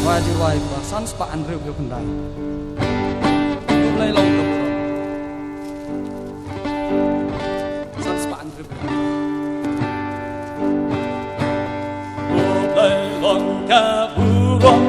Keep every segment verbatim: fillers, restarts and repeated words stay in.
Wai di wai ba san spah hynriew phew khyndai. Khublei long ka burom. San spah hynriew phew khyndai. Khublei long ka burom.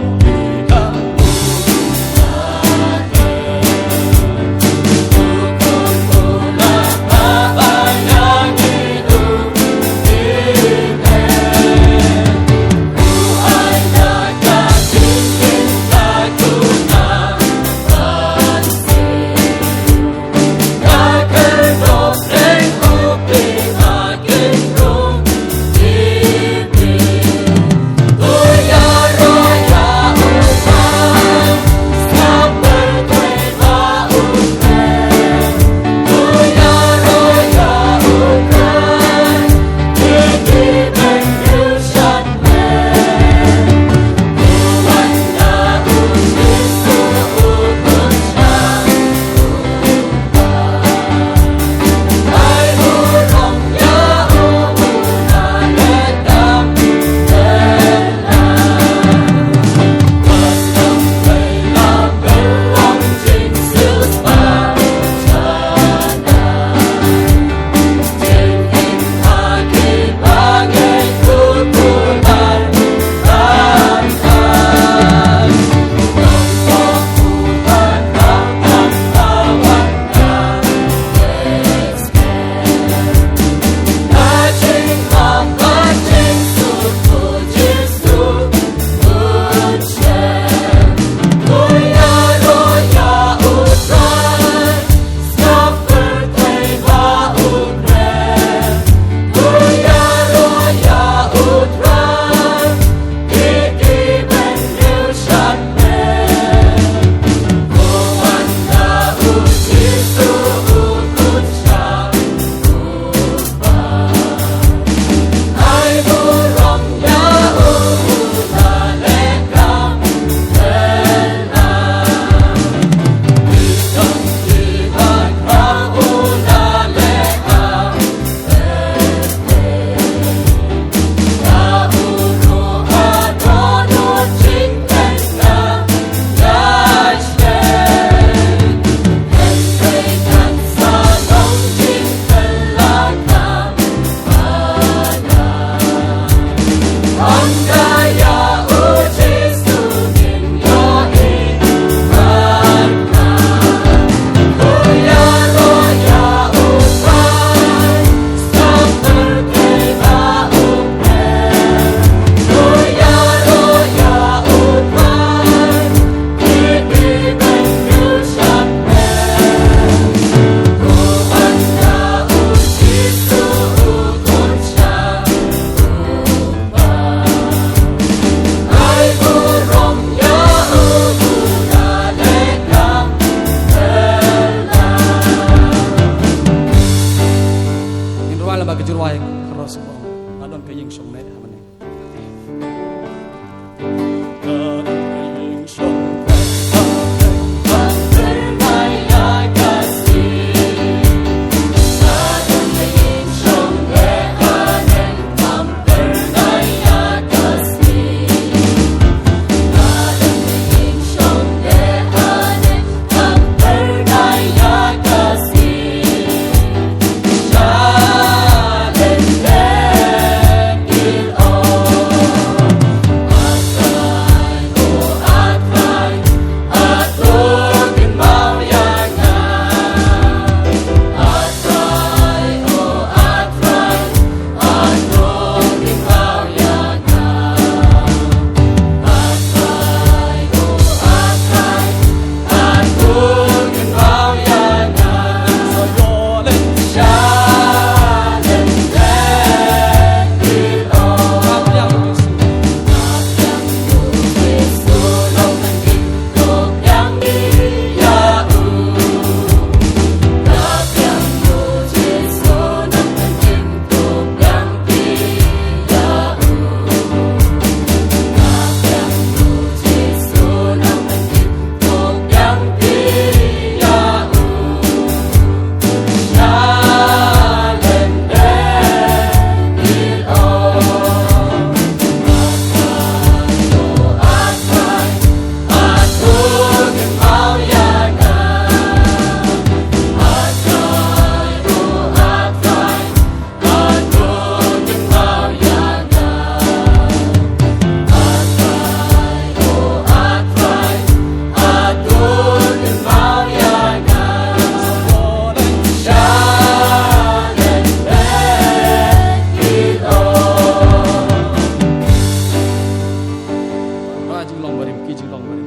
Jinglong barim ki jinglong barim.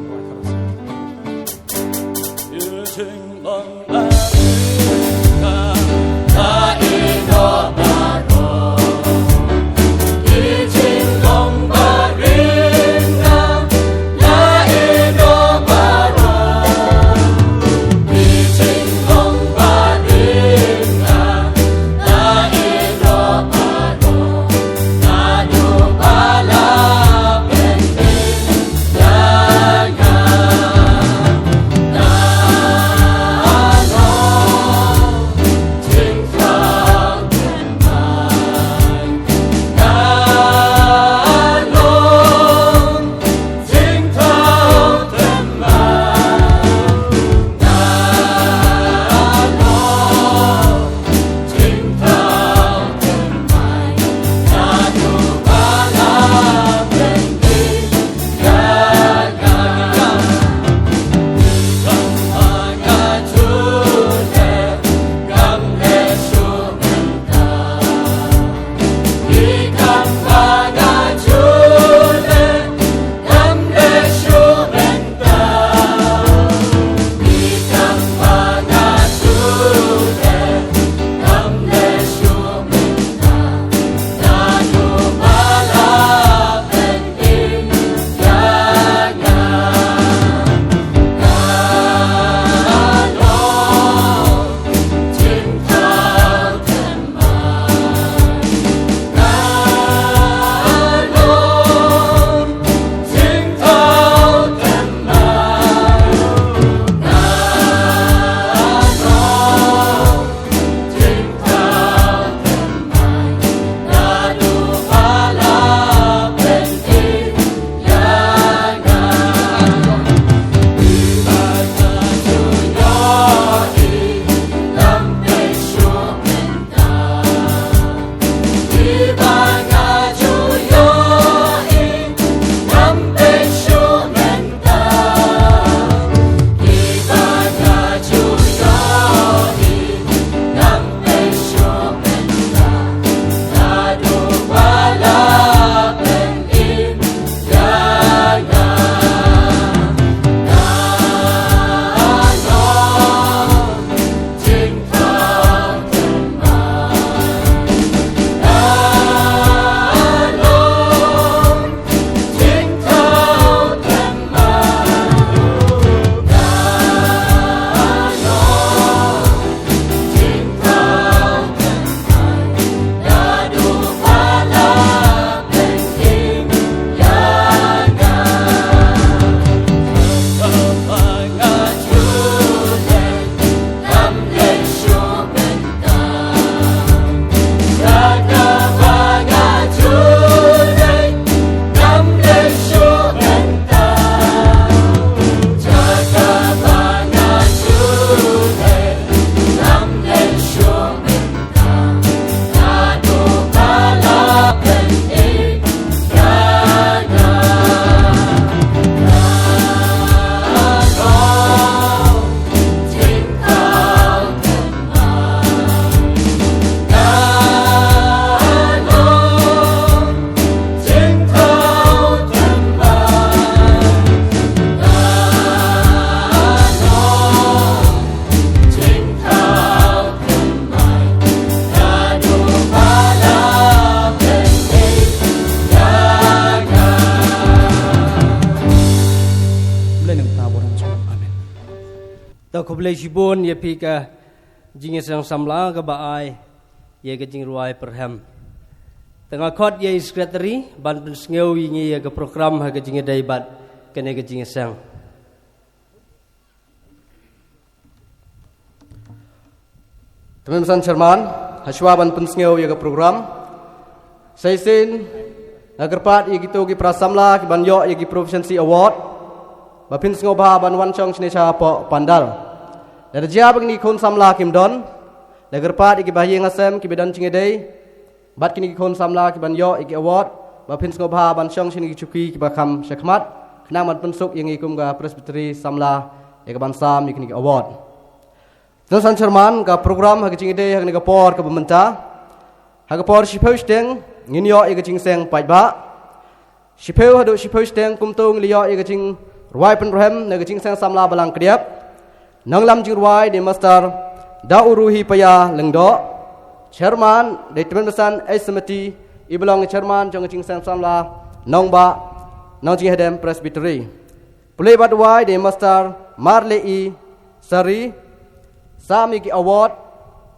Amen. To khublei shibun ïa phi ka jingïaseng samla kaba ai ïa ka jingrwai pyrhem. Te nga khot ïa i secretary ban pynsngew ïa ngi ïa ka program ha ka jingïadei bad kane ka jingïaseng. Te mynsan chairman, hashwa ban pynsngew ïa ka program. Sa shisien nga kyrpad ïa kito ki para samla ki ban ïoh ïa ki Proficiency Award ba phin sngewbha ban wan shong shane shapoh pandal. Lada jia ba kine ki khun samla kim don, nga kyrpad ïa ki bahaïing hasem kiba don jingïadei bad kine ki khun samla ki ban ïoh ïa ki award ba phin sngewbha ban shong shane ki shuki kiba kham shakhmat khnang ban pynsuk ïa ngi kum ka Presbytery samla ïa ka ban sam ïa kine ki award. Te mynsan chairman, ka program ha ka jingïadei ha kane ka por kaba mynta, ha ka por shiphew shiteng ngin ïoh ïa ka jingseng paidbah. Shiphew haduh shiphew shiteng kumto ngi la ïoh ïa ka jingrwai pynrhem na ka Jingseng Samla Balang Kdiap. Nongïalam jingrwai dei Master Dauru Hi Paya Lyngdoh. Chairman dei Tymmen Basan H Samiti, i ba long Chairman jong ka Jingseng Samla Nongbah Nongjingïadem Presbytery. Pule bad wai dei Master Marley E Sari. Sam ïa ki award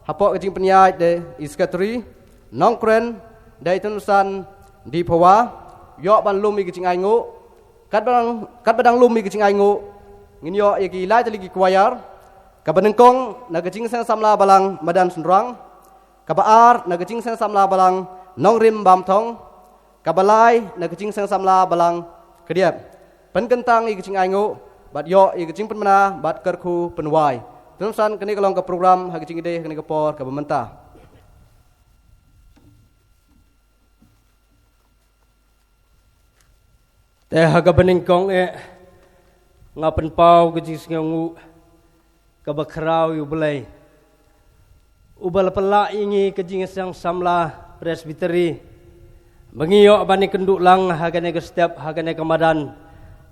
hapoh ka jingpynïaid dei i Secretary. Nongkren dei Tymmen Basan D Phawa. Ïoh ban lum ïa ka jingainguh. Katba dang, katba dang lum ïa ka jingainguh, ngin ïoh ïa ki lai tylli ki choir. Kaba nyngkong na ka Jingseng Samla Balang Madan Synrang. Kaba ar na ka Jingseng Samla Balang Nongrim Bamthong. Kaba lai na ka Jingseng Samla Balang Kdiap. Pynkyntang ïa ka jingainguh bad ïoh ïa ka jingpynbna bad kyrkhu pynwai. Tymmen Basan, kane ka long ka program ha ka jingïadei ha kane ka por kaba mynta. Te ha kaba nyngkong eh, nga pynpaw ka jingsngewnguh kaba khraw ïa U Blei, uba la pynlah ïa ngi ka Jingseng Samla Presbytery ba ngi ïoh ban ïakynduh lang ha kane ka step, ha kane ka madan,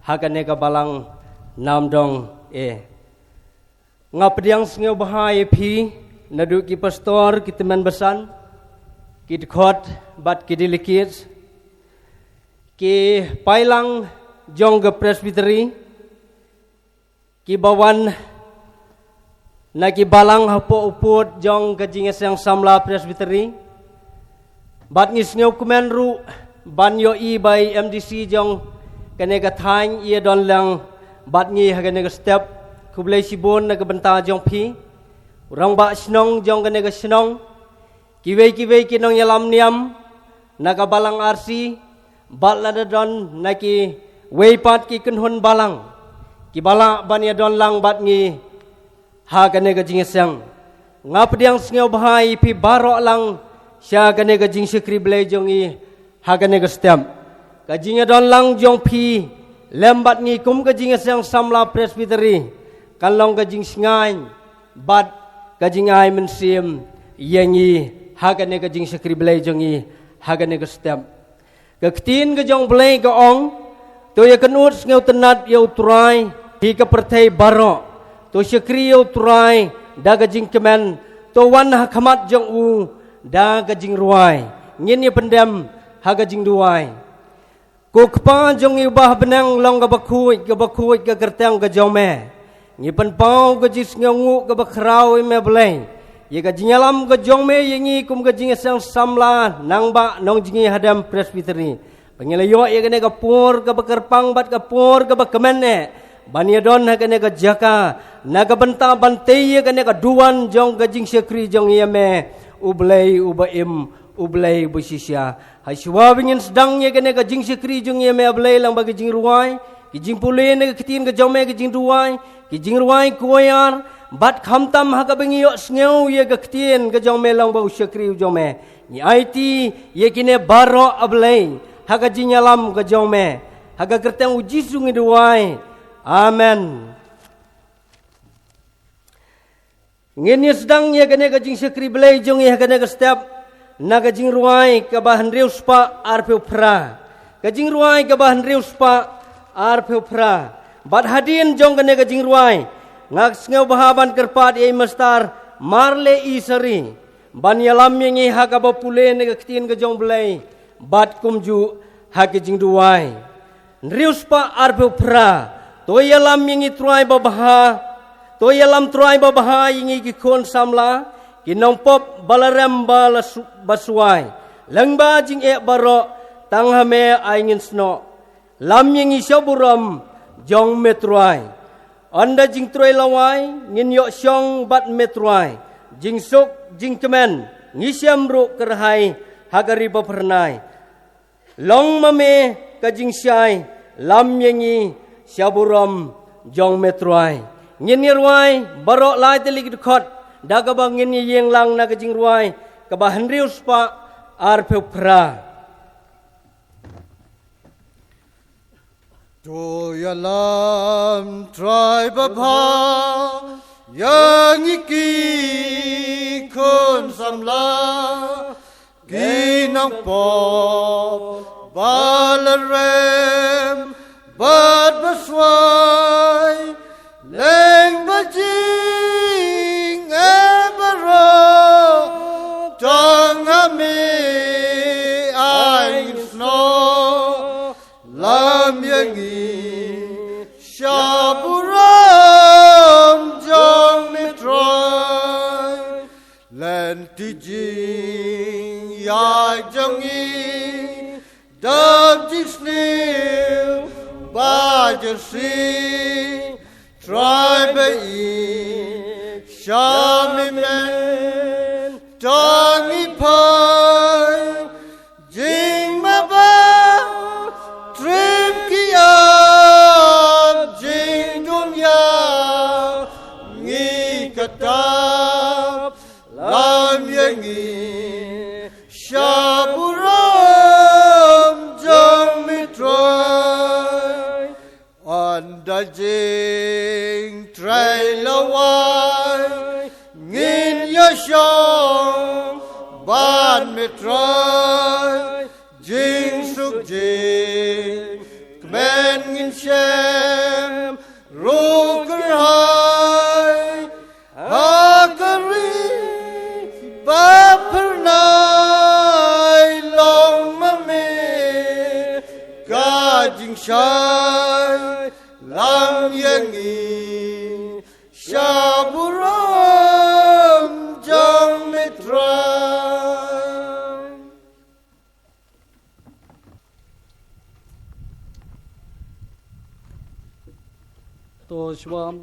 ha kane ka balang Namdong A. Nga pdiang sngewbha ïa phi, naduh ki pastor, ki tymmen basan, ki dkhot bad ki delegates, ki paidlang jong ka Presbytery, kiba wan na ki balang hapoh u pud jong ka Jingseng Samla Presbytery. Bad ngi sngewkmen ruh ban ïohi ba i M D C jong kane ka thaiñ i ïa don lang bad ngi ha kane ka step. Khublei shibun na ka bynta jong phi, u rangbah shnong jong kane ka shnong, kiwei kiwei ki nongïalam niam na ka balang R C, bad lada don na kiwei pat ki kynhun balang kiba lah ban ïa don lang bad ngi ha kane ka jingïaseng. Nga pdiang sngewbha ïa phi baroh lang sha kane ka jingshakri Blei jong ngi ha kane ka step. Ka jingïadon lang jong phi lem bad ngi kum ka Jingseng Samla Presbytery kan long ka jingsngaiñ bad ka jingai mynsiem ïa ngi ha kane ka jingshakri Blei jong ngi ha kane ka step. Ka ktien ka jong U Blei ka ong, to ïakynduh sngewtynnad ïa U Trai, phi ka pyrthei baroh. To shakri ïa U Trai da ka jingkmen, to wan ha khmat jong u da ka jingrwai. Ngin ïa pyndem ha ka jingduwai. Ko Kpa jong ngi uba ha bneng, long kaba khuid, kaba khuid ka kyrteng ka jong me. Ngi pynpaw ka jingsngewnguh kaba khraw ïa me Blei, ïa ka jingïalam ka jong me ïa ngi kum ka Jingseng Samla Nangbah Nongjngi Hadem Presbytery. Ba ngi la ïoh ïa kane ka por kaba kyrpang bad ka por kaba kmen eh ban ïadon ha kane ka jaka na ka bynta ban tei ïa kane ka duwan jong ka jingshakri jong ngi ïa me, U Blei uba im, U Blei uba shisha. Ha shuwa ba ngin sdang ïa kane ka jingshakri jong ngi ïa me Blei, lang bad ka jingrwai, ka jingpule na ka ktien ka jong me, ka jingduwai, ka jingrwai choir, bad khamtam ha kaba ngi ïohsngew ïa ka ktien ka jong me lang bad u shakri u jong me, ngi aiti ïa kine baroh A Blei ha ka jingïalam ka jong me. Ha ka kyrteng U Jisu ngi duwai. Amen. Ngin ïa sdang ïa kane ka jingshakri Blei jong ngi ha kane ka step na ka jingrwai kaba hynriew spah arphew phra. Ka jingrwai kaba hynriew spah arphew phra. Bad hadien jong kane ka jingrwai, nga sngewbha ban kyrpad ïa i Mastar Marley E Sari ban ïalam ïa ngi ha kaba pule na ka ktien ka jong U Blei bad kumjuh ha ka jingduwai. Hynriew spah arphew phra. To ïalam ïa ngi Trai babha. To ïalam Trai babha ïa ngi ki khun samla, ki nongpop ba la rem ba la su-, ba suwai. Lyngba jingeh baroh, tang ha me ai ngin snoh. Lam ïa ngi sha burom jong me Trai. Ynda jingtrei lawai ngin ïoh shong bad me Trai. Jingsuk jingkmen ngi shem ruh kyrhai ha ka ri ba phyrnai. Long ma me ka jingshai, lam ïa ngi sha burom jong me Trai. Ngin ïa rwai baroh lai tylli ki dkhot da kaba ngin ïa ïeng lang na ka jingrwai kaba hynriew spah arphew phra. To ïalam Trai babha ïa ngi ki khun samla, ki nongpop Ba la rem bad ba swai, leng ba jing e baroh, tang ha me ai snoh, lam ïa ngi sha burom jong me Trai. Lynti jingïaid jong ngi dap jingsniew ba jyrsieh, Trai ba ïeit sha me men, tang ngi phai jingmabah, triem ki ap jingdunya, ngi ktah lam ïa ngi sha burom jong me Trai. Ynda jingtrei la wai, ngin ïashong bad me Trai, jingsuk jingkmen ngin shem ruh kyrhai. Ha ka ri ba phyrnai long ma me ka jingshai, lam ïa ngi sha burom jong me Trai. To shuwa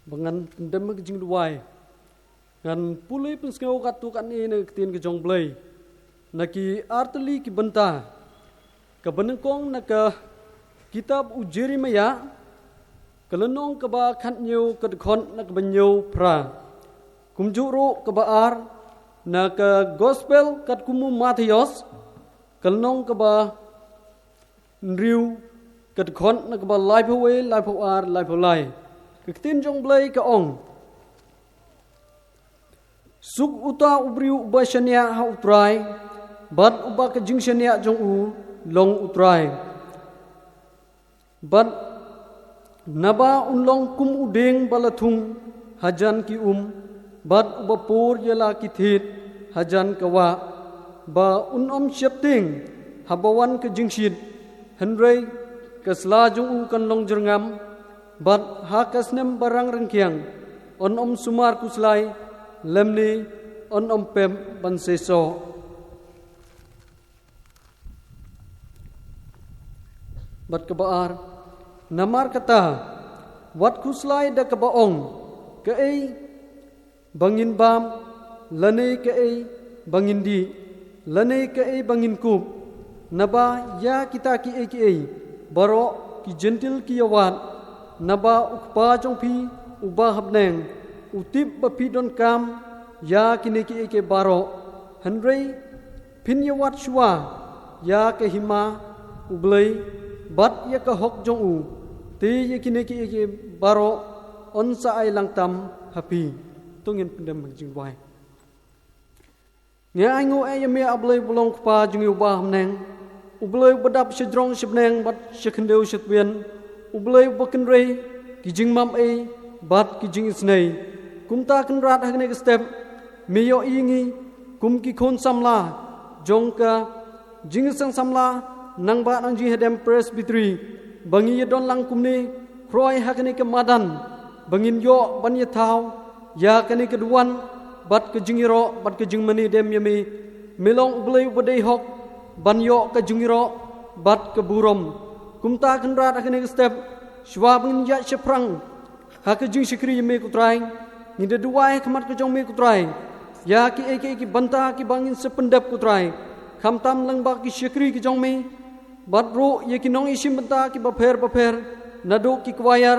ba ngan pyndem ka jingduwai, ngan pule pynsngew katto katne na ka ktien ka jong U Blei na ki artylli ki bynta. Kaba nyngkong na ka kitab u Jeremiah, ka lynnong kaba khathynñiew, ka dkhot na kaba hynñiew phra. Kumjuh ruh kaba ar na ka Gospel katkum u Mathaios, ka lynnong kaba hynriew, ka dkhot na kaba laiphew wei, laiphew ar, laiphew lai. Ka ktien jong U Blei ka ong: Suk uta u briew uba shaniah ha U Trai, bad uba ka jingshaniah jong u long U Trai. Bad naba un long kum u dieng ba la thung hajan ki um, bad uba pur ïa la ki thied hajan ka wah, ba un ym sheptieng haba wan ka jingshit, hynrei ka sla jong u kan long jyrngam, bad ha ka snem ba rang rangkiang un ym sumar khuslai, lymne un ym pep ban seisoh. Bad kaba ar, namar kata, wat khuslai da kaba ong: Kaei ba ngin bam, lane kaei ba ngin dih, lane kaei ba ngin kup? Naba ïa kita kiei kiei baroh ki Jentil ki ïawad. Naba U Kpa jong phi uba ha bneng u tip ba phi donkam ïa kine kiei kiei baroh. Hynrei phin ïawad shuwa ïa ka hima U Blei bad ïa ka hok jong u, te ïa kine kiei kiei baroh yn sa ai lang tam ha phi. To ngin pyndem ka jingduwai. Ngi ainguh ïa me, A Blei ba long Kpa jong ngi uba ha bneng, U Blei uba dap shajrong shabneng bad shakhyndew shatbian, U Blei uba kynrei ki jingmap ei bad ki jingisynei. Kumta Kynrad, ha kane ka step me ïohi ïa ngi kum ki khun samla jong ka jingïaseng samla nongbah nongjihadem Presbytery, ba ngi ïadon lang kumne khroi ha kane ka madan, ba ngin ïoh ban ïathaw ïa kane ka duwan bad ka jingïaroh bad ka jingmane dem ïa me. Me long U Blei uba dei hok ban ïoh ka jingïaroh bad ka burom. Kumta Kynrad, ha kane ka step, shuwa ba ngin ïaid shaphrang ha ka jingshakri ïa me, ko Trai, ngi da duwai ha khmat ka jong me, ko Trai, ïa kiei kiei ki bynta kiba ngin sa pyndep, ko Trai, khamtam lyngba ki shakri ki jong me, bad ruh ïa ki nongïashim bynta kiba pher bapher, naduh ki choir,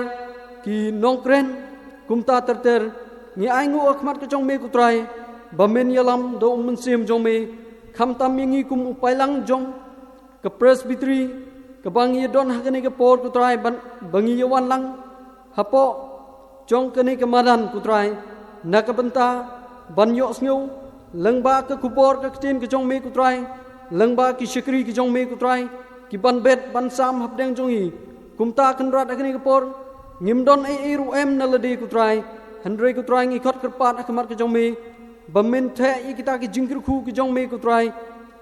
ki nongkren, kumta ter ter. Ngi ainguh ha khmat ka jong me, ko Trai, ba men ïalam da U Mynsiem jong me, khamtam ïa ngi kum u paidlang jong ka Presbytery kaba ngi ïadon ha kane ka por, ko Trai, ban, ba ngi ïawan lang hapoh jong kane ka madan, ko Trai, na ka bynta ban ïohsngew lyngba ka khubor ka ktien ka jong me, ko Trai, lyngba ki shakri ki jong me, ko Trai, ki ban bet ban sam hapdeng jong ngi. Kumta Kynrad, ha kane ka por ngim don ei ei ruh em na lade, ko Trai. Hynrei, ko Trai, ngi khot kyrpad ha khmat ka jong me ba men theh ïa kita ki jingkyrkhu ki jong me, ko Trai,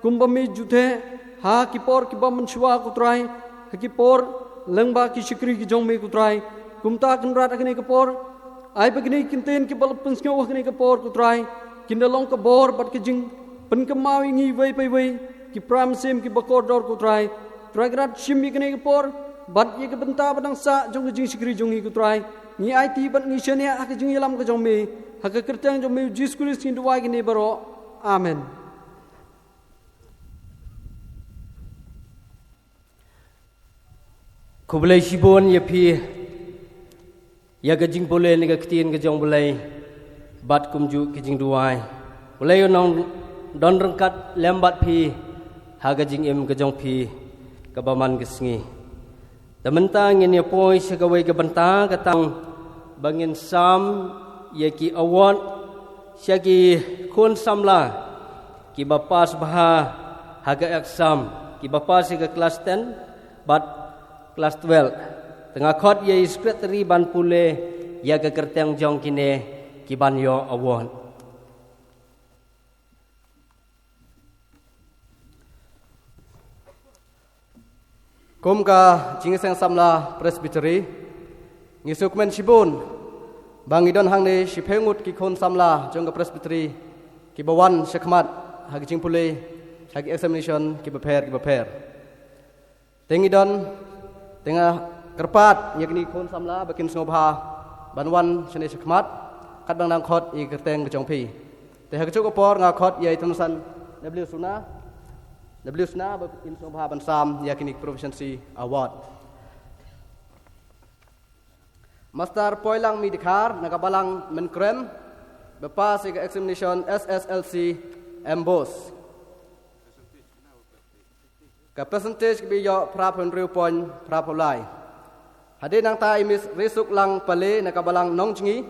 kumba me ju theh ha ki por kiba mynshuwa, ko Trai, ha ki por lyngba ki shakri ki jong me, ko Trai. Kumta Kynrad, ha kane ka por ai ba kine ki ktien kiba la pynsngew ha kane ka por, ko Trai, kin da long ka bor bad ka jingpynkynmaw ïa ngi iwei pa iwei, ki para mynsiem kiba kordor, ko Trai. Trai Kynrad, shim ïa kane ka por bad ïa ka bynta ba dang sah jong ka jingshakri jong ngi, ko Trai. Ngi aiti bad ngi shaniah ha ka jingïalam ka jong me, ha ka kyrteng jong me, u Jisu Khrist, ngi duwai kine baroh. Amen. Khublei shibun ïa phi ïa ka jingpule na ka ktien ka jong U Blei bad kumjuh ka jingduwai. U Blei un nang don ryngkat lem bad phi ha ka jingim ka jong phi kaba man ka sngi. Te mynta ngin ïa poi sha kawei ka bynta, kata ba ngin sam ïa ki award sha ki khun samla kiba pass bha ha ka exam, kiba pass ïa ka klas ten bad klas twelve. Te nga khot ïa i secretary ban pule ïa ka kyrteng jong kine ki ban ïoh award. Kum ka Jingïaseng Samla Presbytery, ngi sngewkmen shibun ba ngi don hangne shiphew ngut ki khun samla jong ka Presbytery kiba wan sha khmat ha ki jingpule ha ki examination kiba pher kiba pher. Te ngi don, te nga kyrpad ïa kine ki khun samla ba kin sngewbha ban wan shane sha khmat, katba nga dang khot ïa ki kyrteng ka jong phi. Te ha kajuh ka por nga khot ïa i Tymmen San W Suna, W Suna, ba kin sngewbha ban sam ïa kine ki Proficiency Award. Master Poilang Mi Dkhar na ka Balang Mynkrem, ba pass ïa ka examination S S L C MBOSE. Ka percentage kaba ïoh phra phew hynriew point phra phew lai. Hadien nangta i Miss Risuklang Pale na ka Balang Nongjngi,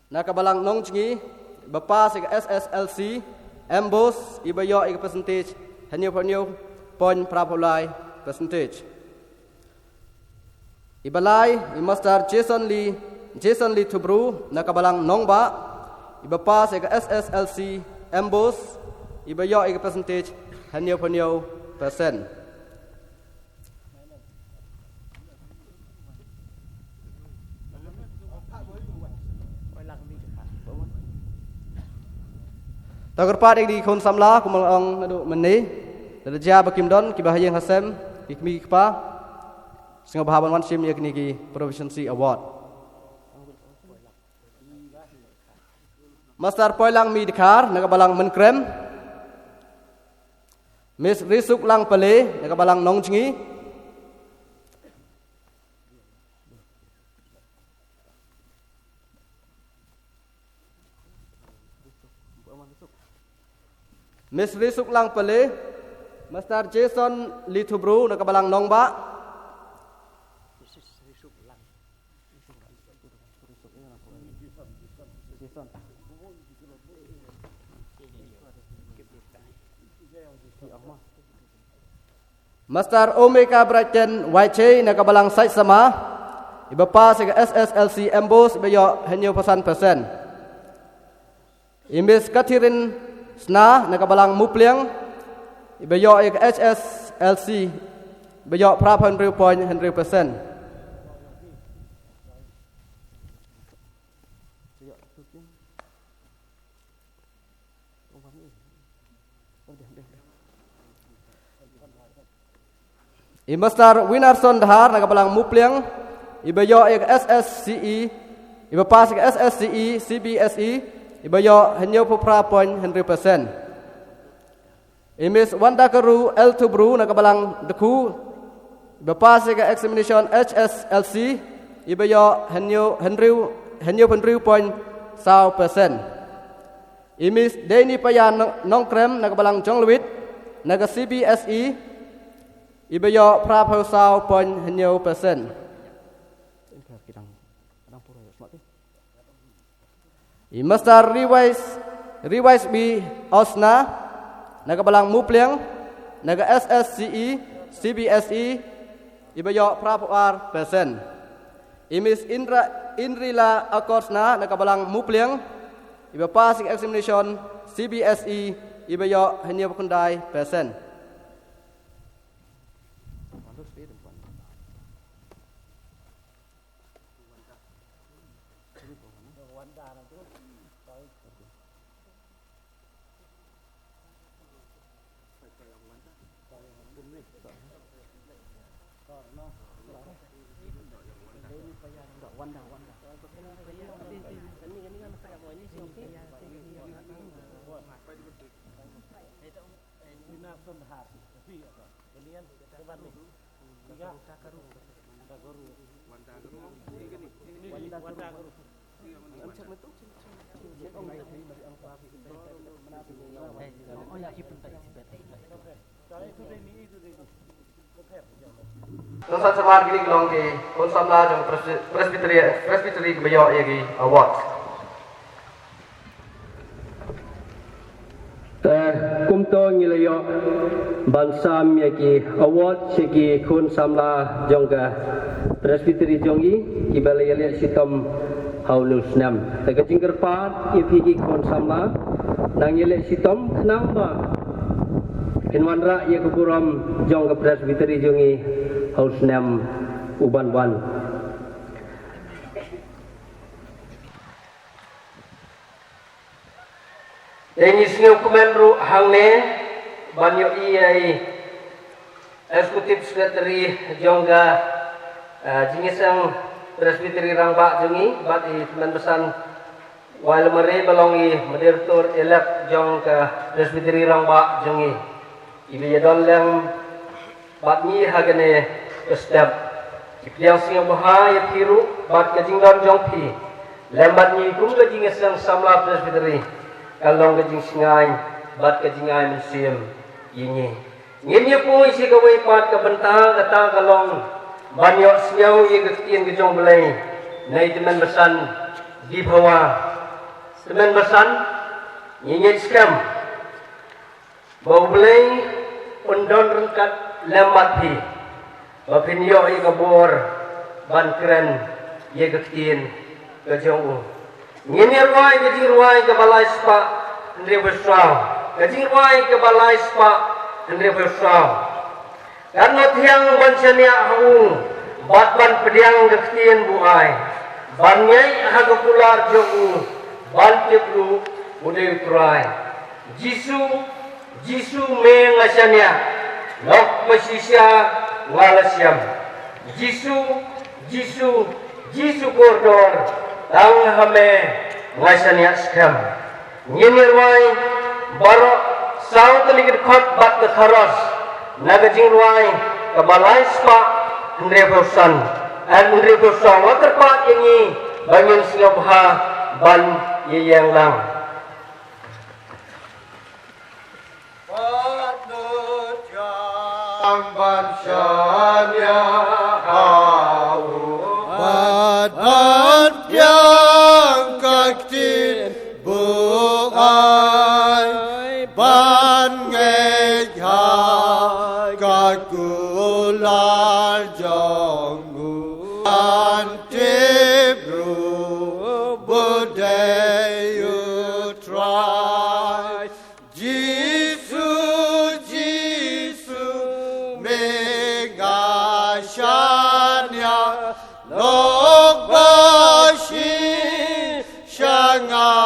na ka Balang Nongjngi, ba pass ïa ka S S L C MBOSE, iba ïoh ïa ka percentage hynñiew phew hynñiew point phra phew lai percentage. Iba lai, i Master Jason Lee, Jason Lee Thubru na ka Balang Nongbah, iba pass ïa ka S S L C MBOSE, iba ïoh ïa ka percentage hynñiew phew hynñiew percent. Te kyrpad ïa ki khun samla, kumba nga la ong naduh mynne, lada jia ba kim don kiba ha ïing ha sem, ki kmie ki kpa, sngewbha ban wan shim ïa kine ki Proficiency Award. Master Poilang Mi Dkhar na ka Balang Mynkrem, Miss Risuklang Pale na ka Balang Nongjngi, Miss Risuklang Pale, Master Jason Lee Thubru na ka Balang Nongbah. Master Omeka Brighton Waichei na ka Balang Saitsama, iba pass ïa ka S S L C MBOSE, iba ïoh hynñiew phew san percent. I Miss Catherine Sna na ka Balang Mupliang, iba ïoh ïa ka H S L C, iba ïoh phra phew hynriew point hynriew percent. I Master Winarson Dhar na ka Balang Mupliang, iba ïoh ïa ka S S C E, iba pass ïa ka S S C E C B S E, iba ïoh hynñiew phew phra point hynriew percent. I Miss Wanda Karu L Thubru na ka Balang Dkhu, iba pass ïa ka examination H S L C, iba ïoh hynñiew, hynriew, hynñiew phew hynriew point saw percent. I Miss Deni Paya Nong-, Nongkrem na ka Balang Jonglwit, na ka C B S E, iba ïoh phra phew saw point hynñiew percent. I Master Rewise, Rewise B Osna, Na ka Balang Mupliang, na ka S S C E, C B S E, iba ïoh phra phew ar percent. I Miss Indra, Indrila Akorsna, na ka Balang Mupliang, iba pass ïa ka examination C B S E, iba ïoh hynñiew phew khyndai percent. Nusat samar kini ki long ki khun samla jong Presby-, Presbytery, Presbytery kiba ïoh ïa ki award. Te kumto ngi la ïoh ban sam ïa ki award sha ki khun samla jong ka Presbytery jong ngi kiba la ïaleh shitom ha une u snem. Te ka jingkyrpad ïa phi ki khun samla, nang ïaleh shitom khnang ba phin wanrah ïa ka burom jong ka Presbytery jong ngi ha u snem uban wan. Te ngi sngewkmen ruh hangne ban ïohi ïa i Executive Secretary jong ka, eh, Jingïaseng Presbytery Rangbah jong ngi, bad i Tymmen Basan Wailamare ba long i Moderator elect jong ka Presbytery Rangbah jong ngi, iba ïadon lem bad ngi ha kane ka step. Ki pdiang sngewbha ïa phi ruh bad ka jingdon jong phi lem bad ngi kum ka Jingïaseng Samla Presbytery, ka long ka jingsngain bad ka jingai mynsiem ïa ngi. Ngin ïa poi sha kawei pat ka bynta, kata ka long ban ïohsngew ïa ka ktien ka jong U Blei na i Tymmen Basan Diphawa. Tymmen Basan, ngi ngeit skhem ba U Blei un don ryngkat lem bad phi, ba phin ïoh ïa ka bor ban kren ïa ka ktien ka jong u. Ngin ïa rwai ka jingrwai kaba lai spah hynriewphew saw. Ka jingrwai kaba lai spah hynriewphew saw. Katno thiang ban shaniah ha u bad ban pdiang ka ktien ba u ai, ban ngeit ha ka kular jong u, ban tip ruh u dei U Trai. Jisu, Jisu me nga shaniah, lok ba shisha nga la shem. Jisu, Jisu, Jisu kordor, tang ha me nga shaniah skhem. Ngin ïa rwai baroh saw tylli ki dkhot bad ka kharos na ka jingrwai kaba lai spah hynriewphew san, eh, hynriewphew saw. Wat kyrpad ïa ngi ba ngin sngewbha ban ïeng lang. Bad ban shaniah ha u, bad ban pdiang ka ktien ba u ai, ban ngeit ha ka kular jong u, ban tip ruh ba u dei U Trai. Jisu, Jisu, me nga shaniah, lok ba shisha nga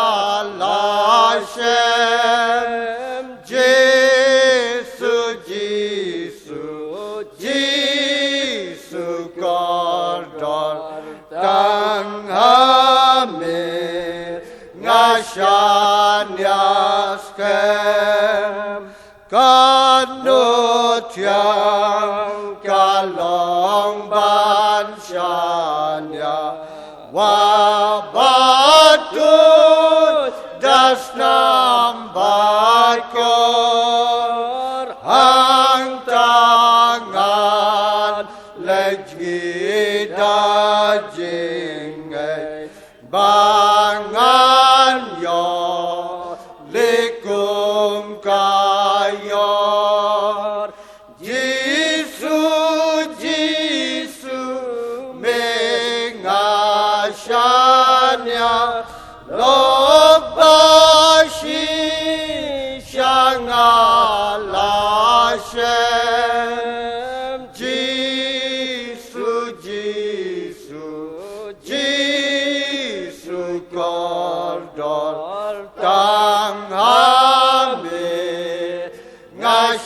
la shem. Jisu, Jisu, Jisu kordor, tang ha me nga shaniah skhem. Katno thiang ka long ban shaniah, wa ba tuid da snam ba kor, hangta ngan leit da jingngeit, ba ngan ïoh leh kum ka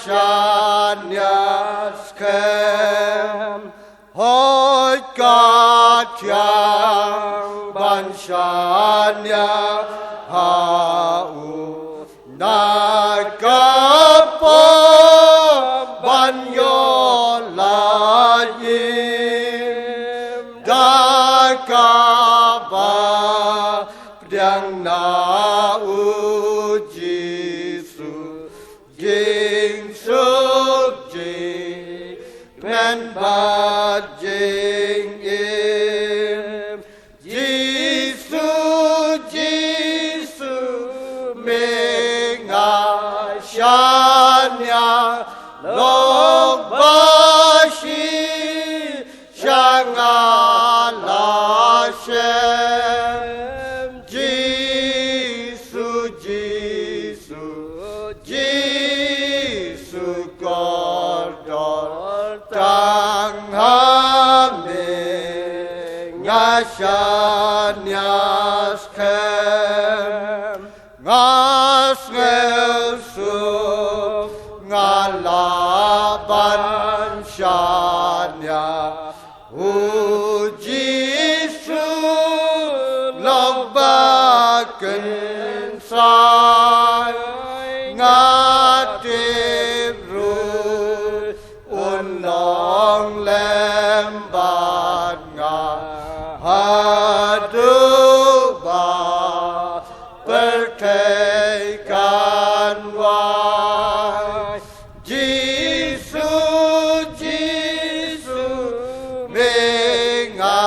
Shaniah skhem, hoi ka thiang ban shaniah ha u, na ka pop ban ïoh la im, da kaba pdiang na u Jisu. Jingsuk jingmen bad jingim. Jisu, Jisu, me nga shaniah, lok ba shi sha nga la shem. Jisu, Jisu, Jisu kordor, tang ha me nga shaniah skhem. Nga sngewsuk nga lah ban shaniah u Jisu, lok ba kynsai. Nga tip ruh un long lem bad nga haduh ba pyrthei kan wai. Jisu, Jisu, me nga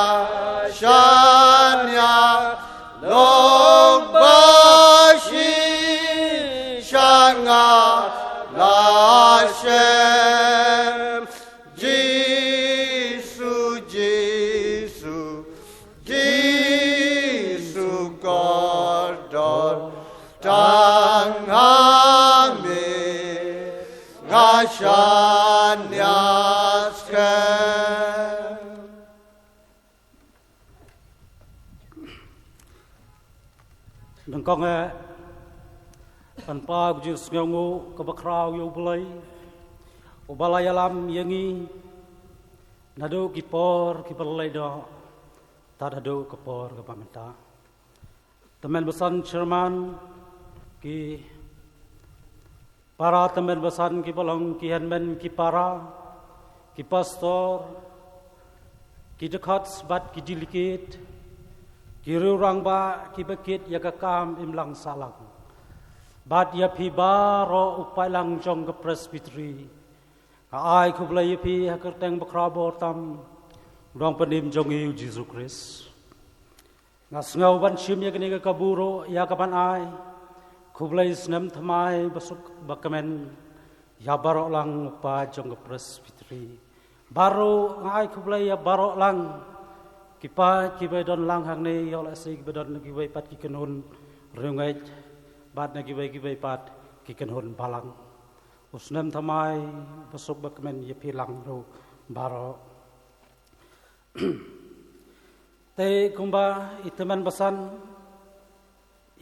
shaniah, lok ba shi sha nga la shem. Jisu, Jisu, Jisu kordor, tang ha me nga shaniah skhem. Nyngkong eh, pynpaw ka jingsngewnguh kaba khraw ïa U Blei, uba la ïalam ïa ngi naduh ki por kiba la leit noh, tad haduh ka por kaba mynta. Tymmen basan chairman, ki para tymmen basan kiba long ki hynmen ki para, ki pastor, ki dkhot bad ki delegate, ki riew rangbah kiba kit ïa ka kam imlang sahlang, bad ïa phi baroh u paidlang jong ka Presbytery. Nga ai khublei ïa phi ha ka kyrteng bakhraw batam u Nongpynim jong ngi U Jisu Khrist. Nga sngew ban shim ïa kane ka kabu ruh ïa ka ban ai khublei snem thymmai basuk bakmen ïa baroh lang u paid jong ka Presbytery. Baroh nga ai khublei ïa baroh lang ki paid kiba don lang hangne, ïoh lehse kiba don na kiwei pat ki kynhun riewngeit bad na kiwei kiwei pat ki kynhun balang. U snem thymmai basuk bakmen ïa phi lang ruh baroh. Te kumba i tymmen basan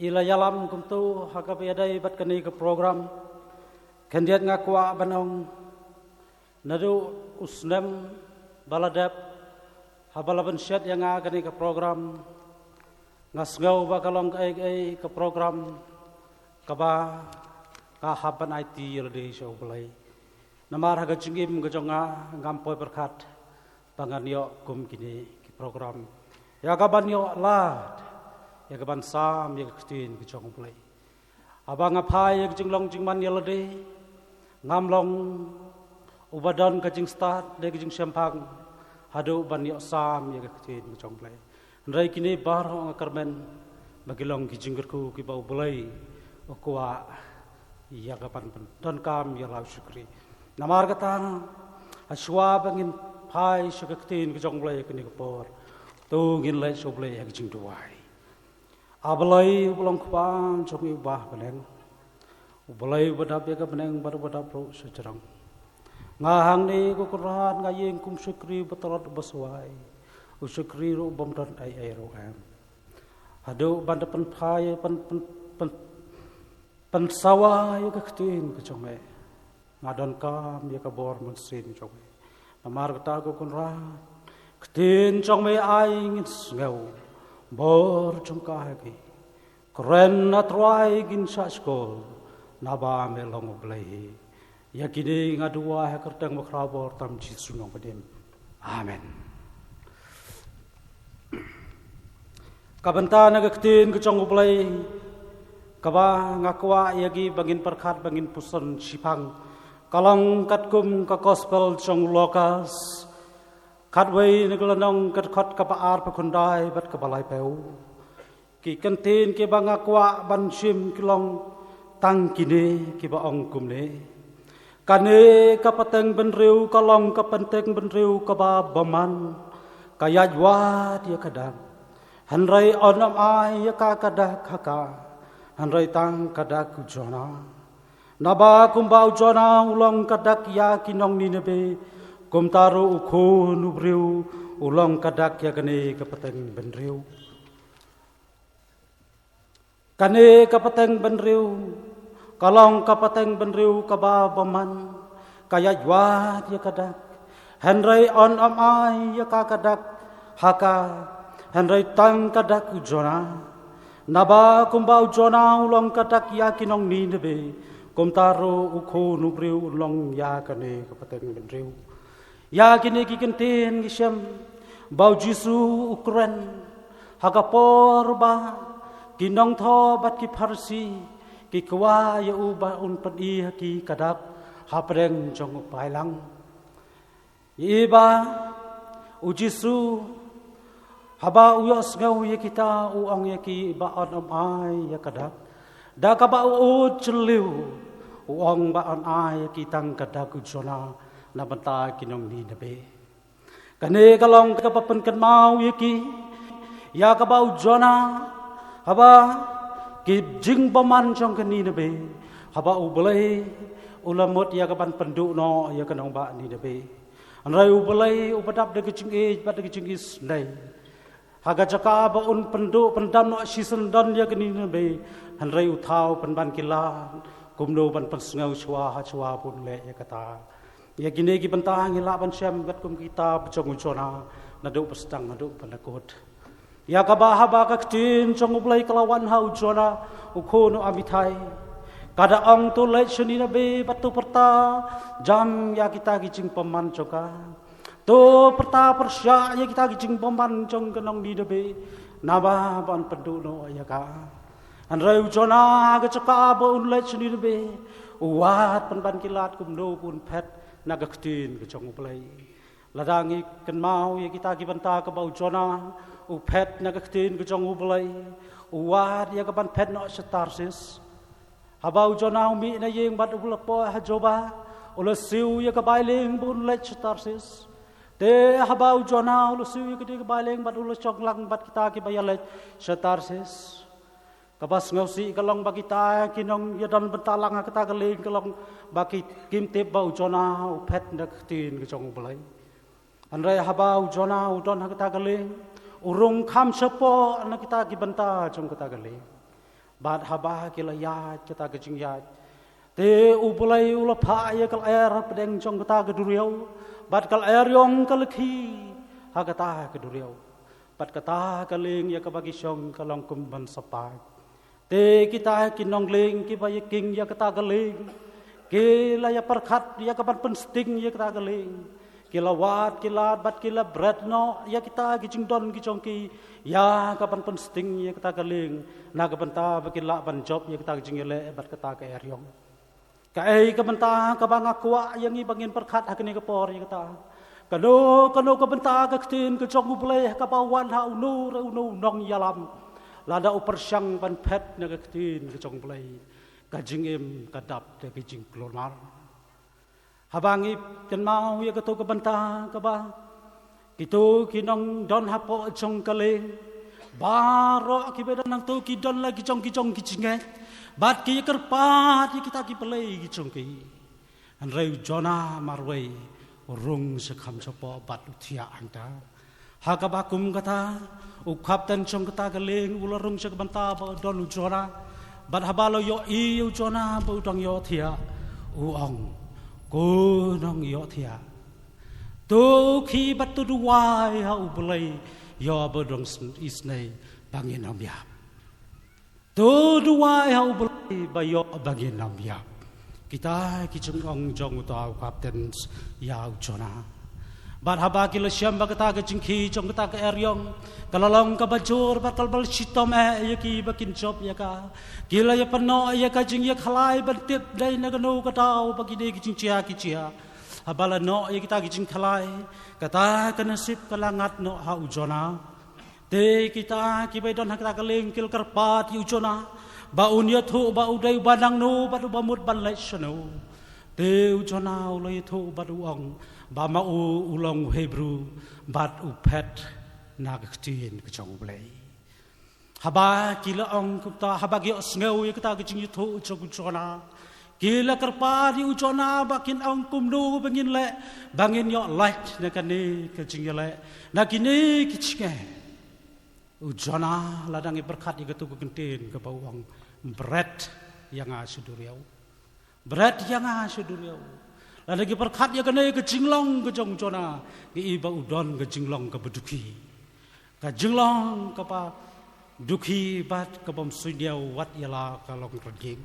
i la ïalam kumto ha kaba ïadei bad kane ka program, khyndiat nga kwah ban ong, naduh u snem ba la dep haba la pynshet ïa nga kane ka program, nga sngew ba ka long kaei kaei ka program kaba nga hap ban aiti ïa lade sha U Blei. Namar ha ka jingim ka jong nga ngam poi pyrkhat ba ngan ïoh kum kine ki program, ïa ka ban ïoh lad, ïa ka ban sam ïa ka ktien ka jong U Blei. Haba nga phai ïa ka jinglong jingman ïa lade, ngam long uba don ka jingstad ne ka jingshemphang haduh ban ïoh sam ïa ka ktien ka jong U Blei. Hynrei kine baroh nga kyrmen ba ki long ki jingkyrkhu kiba U Blei u kwah ïa ka ban pyndonkam ïa la u shakri. Namar kata, hashwa ba ngin phai sha ka ktien ka jong U Blei ha kane ka por, to ngin leit sha U Blei ha ka jingduwai. A Blei uba long Kpa jong ngi uba ha bneng, U Blei uba dap ïa ka bneng bad uba dap ruh shajrong. Nga hangne ko Kynrad nga ïeng kum shakri ba tlot ba swai, u shakri ruh bym don ei ei ruh em, haduh ban da pynphai, pyn, pyn, pyn, pynsawa ïa ka ktien ka jong me. Nga donkam ïa ka bor mynsiem jong me. Namar kata ko Kynrad, ktien jong me ai ngin sngew bor jong ka ha ki. Kren, A Trai, ngin shah shkor, naba me long U Blei hi. Ïa kine nga duwai ha ka kyrteng ba khraw bor tam Jisu nongpynim. Amen. Ka bynta na ka ktien ka jong U Blei kaba nga kwah ïa ki ba ngin pyrkhat, ba ngin puson shiphang, ka long katkum ka Gospel jong u Lukas, khatwei na ka lynnong, ka dkhot kaba arphew khyndai bad kaba laiphew. Ki kyntien kiba nga kwah ban shim ki long tang kine kiba ong kumne: Kane ka pateng bynriew ka long ka pateng bynriew kaba bymman, ka ïaid wad ïa ka dak. Hynrei yn ym ai ïa ka ka dak ha ka, hynrei tang ka dak u Jonah. Naba kumba u Jonah u long ka dak ïa ki nong Nineveh, kumta ruh U Khun u briew u long ka dak ïa kane ka pateng bynriew. Kane ka pateng bynriew ka long ka pateng bynriew kaba bymman, ka ïaid wad ïa ka dak. Hynrei yn ym ai ïa ka ka dak ha ka, hynrei tang ka dak u Jonah. Naba kumba u Jonah u long ka dak ïa ki nong Nineveh, kumta ruh U Khun u briew un long ïa kane ka pateng bynriew. Ïa kine ki kyntien ngi shem ba U Jisu u kren ha ka por ba ki nongthoh bad ki Pharisi ki kwah ïa u ba un pyni ha ki ka dak hapdeng jong u paidlang. Ïa ba U Jisu, haba u ïohsngew ïa kita, u ong ïa ki ba yn ym ai ïa ka dak. Da kaba u ud jylliew, u ong ba yn ai ïa ki tang ka dak u Jonah na bynta ki nong Nineveh. Kane ka long kaba pynkynmaw ïa ki ïa kaba u Jonah, haba ki jingbymman jong ka Nineveh, haba U Blei u la mut ïa ka ban pynduh noh ïa ka nongbah Nineveh. Hynrei U Blei uba dap da ka jingïeit bad da ka jingisynei, ha ka jaka ba un pynduh pyndam noh shisyndon ïa ka Nineveh, hynrei u thaw pynban ki lad kumno ban pynsngew shuwa ha shuwa ba un leh ïa kata. Ïa kine ki bynta ngi lah ban shem katkum kitab jong u Jonah, naduh ba sdang haduh ba la kut. Ïa kaba haba ka ktien jong U Blei ka la wan ha u Jonah, u khun u Amittai, ka da ong, to leit sha Nineveh bad to pyrta jam ïa kita ki jingbymman jong ka. To pyrta pyrshah ïa kita ki jingbymman jong ka nong Nineveh, naba ban pynduh noh ïa ka. Hynrei u Jonah ha ka jaka ba un leit sha Nineveh, u wad pynban ki lad kumno ba un phet na ka ktien ka jong U Blei. Lada ngi kynmaw ïa kita ki bynta kaba u Jonah u phet na ka ktien ka jong U Blei, u wad ïa ka ban phet noh sha Tarsis. Haba u Jonah u mih na ïing bad u la poi ha Joppa, u la siew ïa ka bai lieng ba un leit sha Tarsis. Te haba u Jonah u la siew ïa kane ka bai lieng bad u la shong lang bad kita kiba ïaleit sha Tarsis, kaba sngewsih ka long ba kita ki nongïadon bynta lang ha kata ka lieng ka long ba ki kim tip ba u Jonah u phet na ka ktien ka jong U Blei. Hynrei haba u Jonah u don ha kata ka lieng, u rung kham shapoh na kita ki bynta jong kata ka lieng. Bad haba ki la ïaid kata ka jingïaid, te U Blei u la phah ïa ka lyer hapdeng jong kata ka duriaw, bad ka lyer ïong ka la khie ha kata ka duriaw. Bad kata ka lieng ïa kaba ki shong ka long kum ban sa pait. Te kita ki nonglieng kiba ïa king ïa kata ka lieng, ki la ïa pyrkhat ïa ka ban pynsting ïa kata ka lieng. Ki la wad ki lad bad ki la bret noh ïa kita ki jingdon ki jong ki ïa ka ban pynsting ïa kata ka lieng, na ka bynta ba ki lah ban jop ïa kata ka jingïaleh bad kata ka lyer ïong. Kaei ka bynta kaba nga kwah ïa ngi ba ngin pyrkhat ha kane ka por ïa kata? Kano kano ka bynta ka ktien ka jong U Blei ha kaba wan ha uno re uno u nongïalam, lada u pyrshang ban phet na ka ktien ka jong U Blei, ka jingim ka dap da ka jingkulmar. Haba ngi kynmaw ïa kato ka bynta kaba kito ki nongdon hapoh jong ka lieng, baroh kiba don hangto ki don la ki jong ki jong ki jingngeit bad ki ïa kyrpad ïa kita ki blei ki jong ki. Hynrei u Jonah marwei u rung sha kham shapoh bad u thiah hangta. Ha kaba kum kata, u kapten jong kata ka lieng u la rung sha ka bynta ba u don u Jonah. Bad haba la ïohi ïa u Jonah ba u dang ïohthiah, u ong, Ko nongïohthiah, to khie bad to duwai ha U Blei ïa ba u dang isynei ba ngin ym ïap. To duwai ha U Blei ba ïoh ba ngin ym ïap. Kita ki jingong jong uta u kapten ïa u Jonah. Bad haba ki la shem ba kata ka jingkhie jong kata ka eriong ka la long kaba jur bad ka la bal shitom eh ïa ki ba kin jop ïa ka. Ki la ïa pynnoh ïa ka jingïakhlai ban tip dei na kano ka daw ba kine ki jingjia ki jia. Haba la noh ïa kita ki jingkhlai, kata ka nasib ka la ngat noh ha u Jonah. Te kita kiba don ha kata ka lieng ki la kyrpad ïa u Jonah ba un ïathuh ba u dei uba nangno bad uba mut ban leit shano. Te u Jonah u la ïathuh bad u ong ba ma u u long u Hebru bad u phet na ka ktien ka jong U Blei. Haba ki la ong kumta, haba ki ïohsngew ïa kata ka jingïathuh jong u Jonah, ki la kyrpad ïa u Jonah ba kin ong kumno ba ngin leh ba ngin ïoh lait na kane ka jingïaleh, na kine ki jingeh. U Jonah la dang ïa pyrkhat ïa katu ka kyntien kaba u ong, bret ïa nga sha duriaw. Bret ïa nga sha duriaw. Lada ki pyrkhat ïa kane ka jinglong ka jong u Jonah, ngi i ba u don ka jinglong kaba dukhi. Ka jinglong kaba dukhi bad kabym suidñiew wat ïa la ka long rynïeng.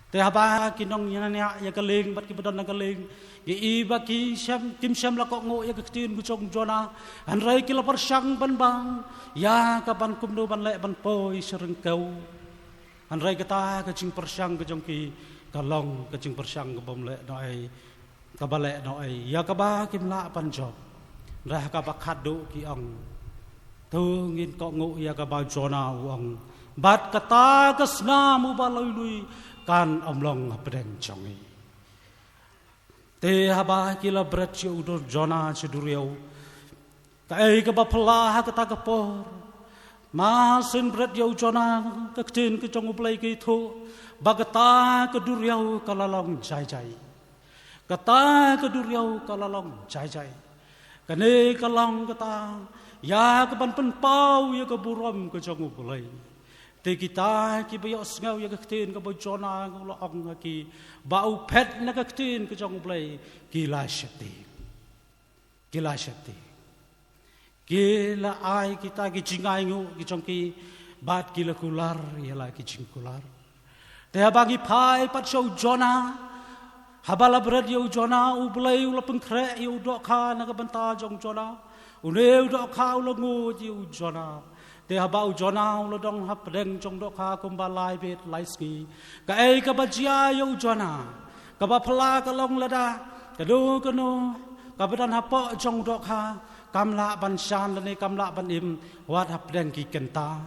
Te haba ki nongïaid ïa ka lieng bad kiba don ha ka lieng, ngi i ba ki shem, kim shem la kohnguh ïa ka ktien ka jong u Jonah. Hynrei ki la pyrshang ban bang ïa ka ban kumno ban leh ban poi sha ryngkew. Hynrei kata ka jingpyrshang ka jong ki ka long ka jingpyrshang kabym leh noh ei, kaba leh noh ei ïa kaba kim lah ban jop. Hynrei ha kaba khatduh ki ong, to ngin kohnguh ïa kaba u Jonah u ong, bad kata ka snam uba lui lui kan ym long hapdeng jong ngi. Te haba ki la bret ïa u Jonah sha duriaw, kaei kaba phylla ha kata ka por? Mar syn bret ïa u Jonah, ka ktien ka jong U Blei ka ïathuh ba kata ka duriaw ka la long jai jai. Kata ka duriaw ka la long jai jai. Kane ka long kata ïa ka ban pynpaw ïa ka burom ka jong U Blei. Te kita kiba ïohsngew ïa ka ktien kaba u Jonah u la ong ha ki ba u phet na ka ktien ka jong U Blei, ki la sheptieng. Ki la sheptieng. Ki la ai kita ki jingainguh ki jong ki bad ki la kular ïa la ki jingkular. Te haba ngi phai pat sha u Jonah, haba la bret ïa u Jonah, U Blei u la pynkhreh ïa u dohkha na ka bynta jong u Jonah. Une u dohkha u la nguid ïa u Jonah. Te haba u Jonah u la don hapdeng jong u dohkha kumba lai beit lai sngi, kaei kaba jia ïa u Jonah? Kaba phylla ka long lada kano kano kaba don hapoh jong u dohkha kam lah ban shan lane kam lah ban im wat hapdeng ki kynta.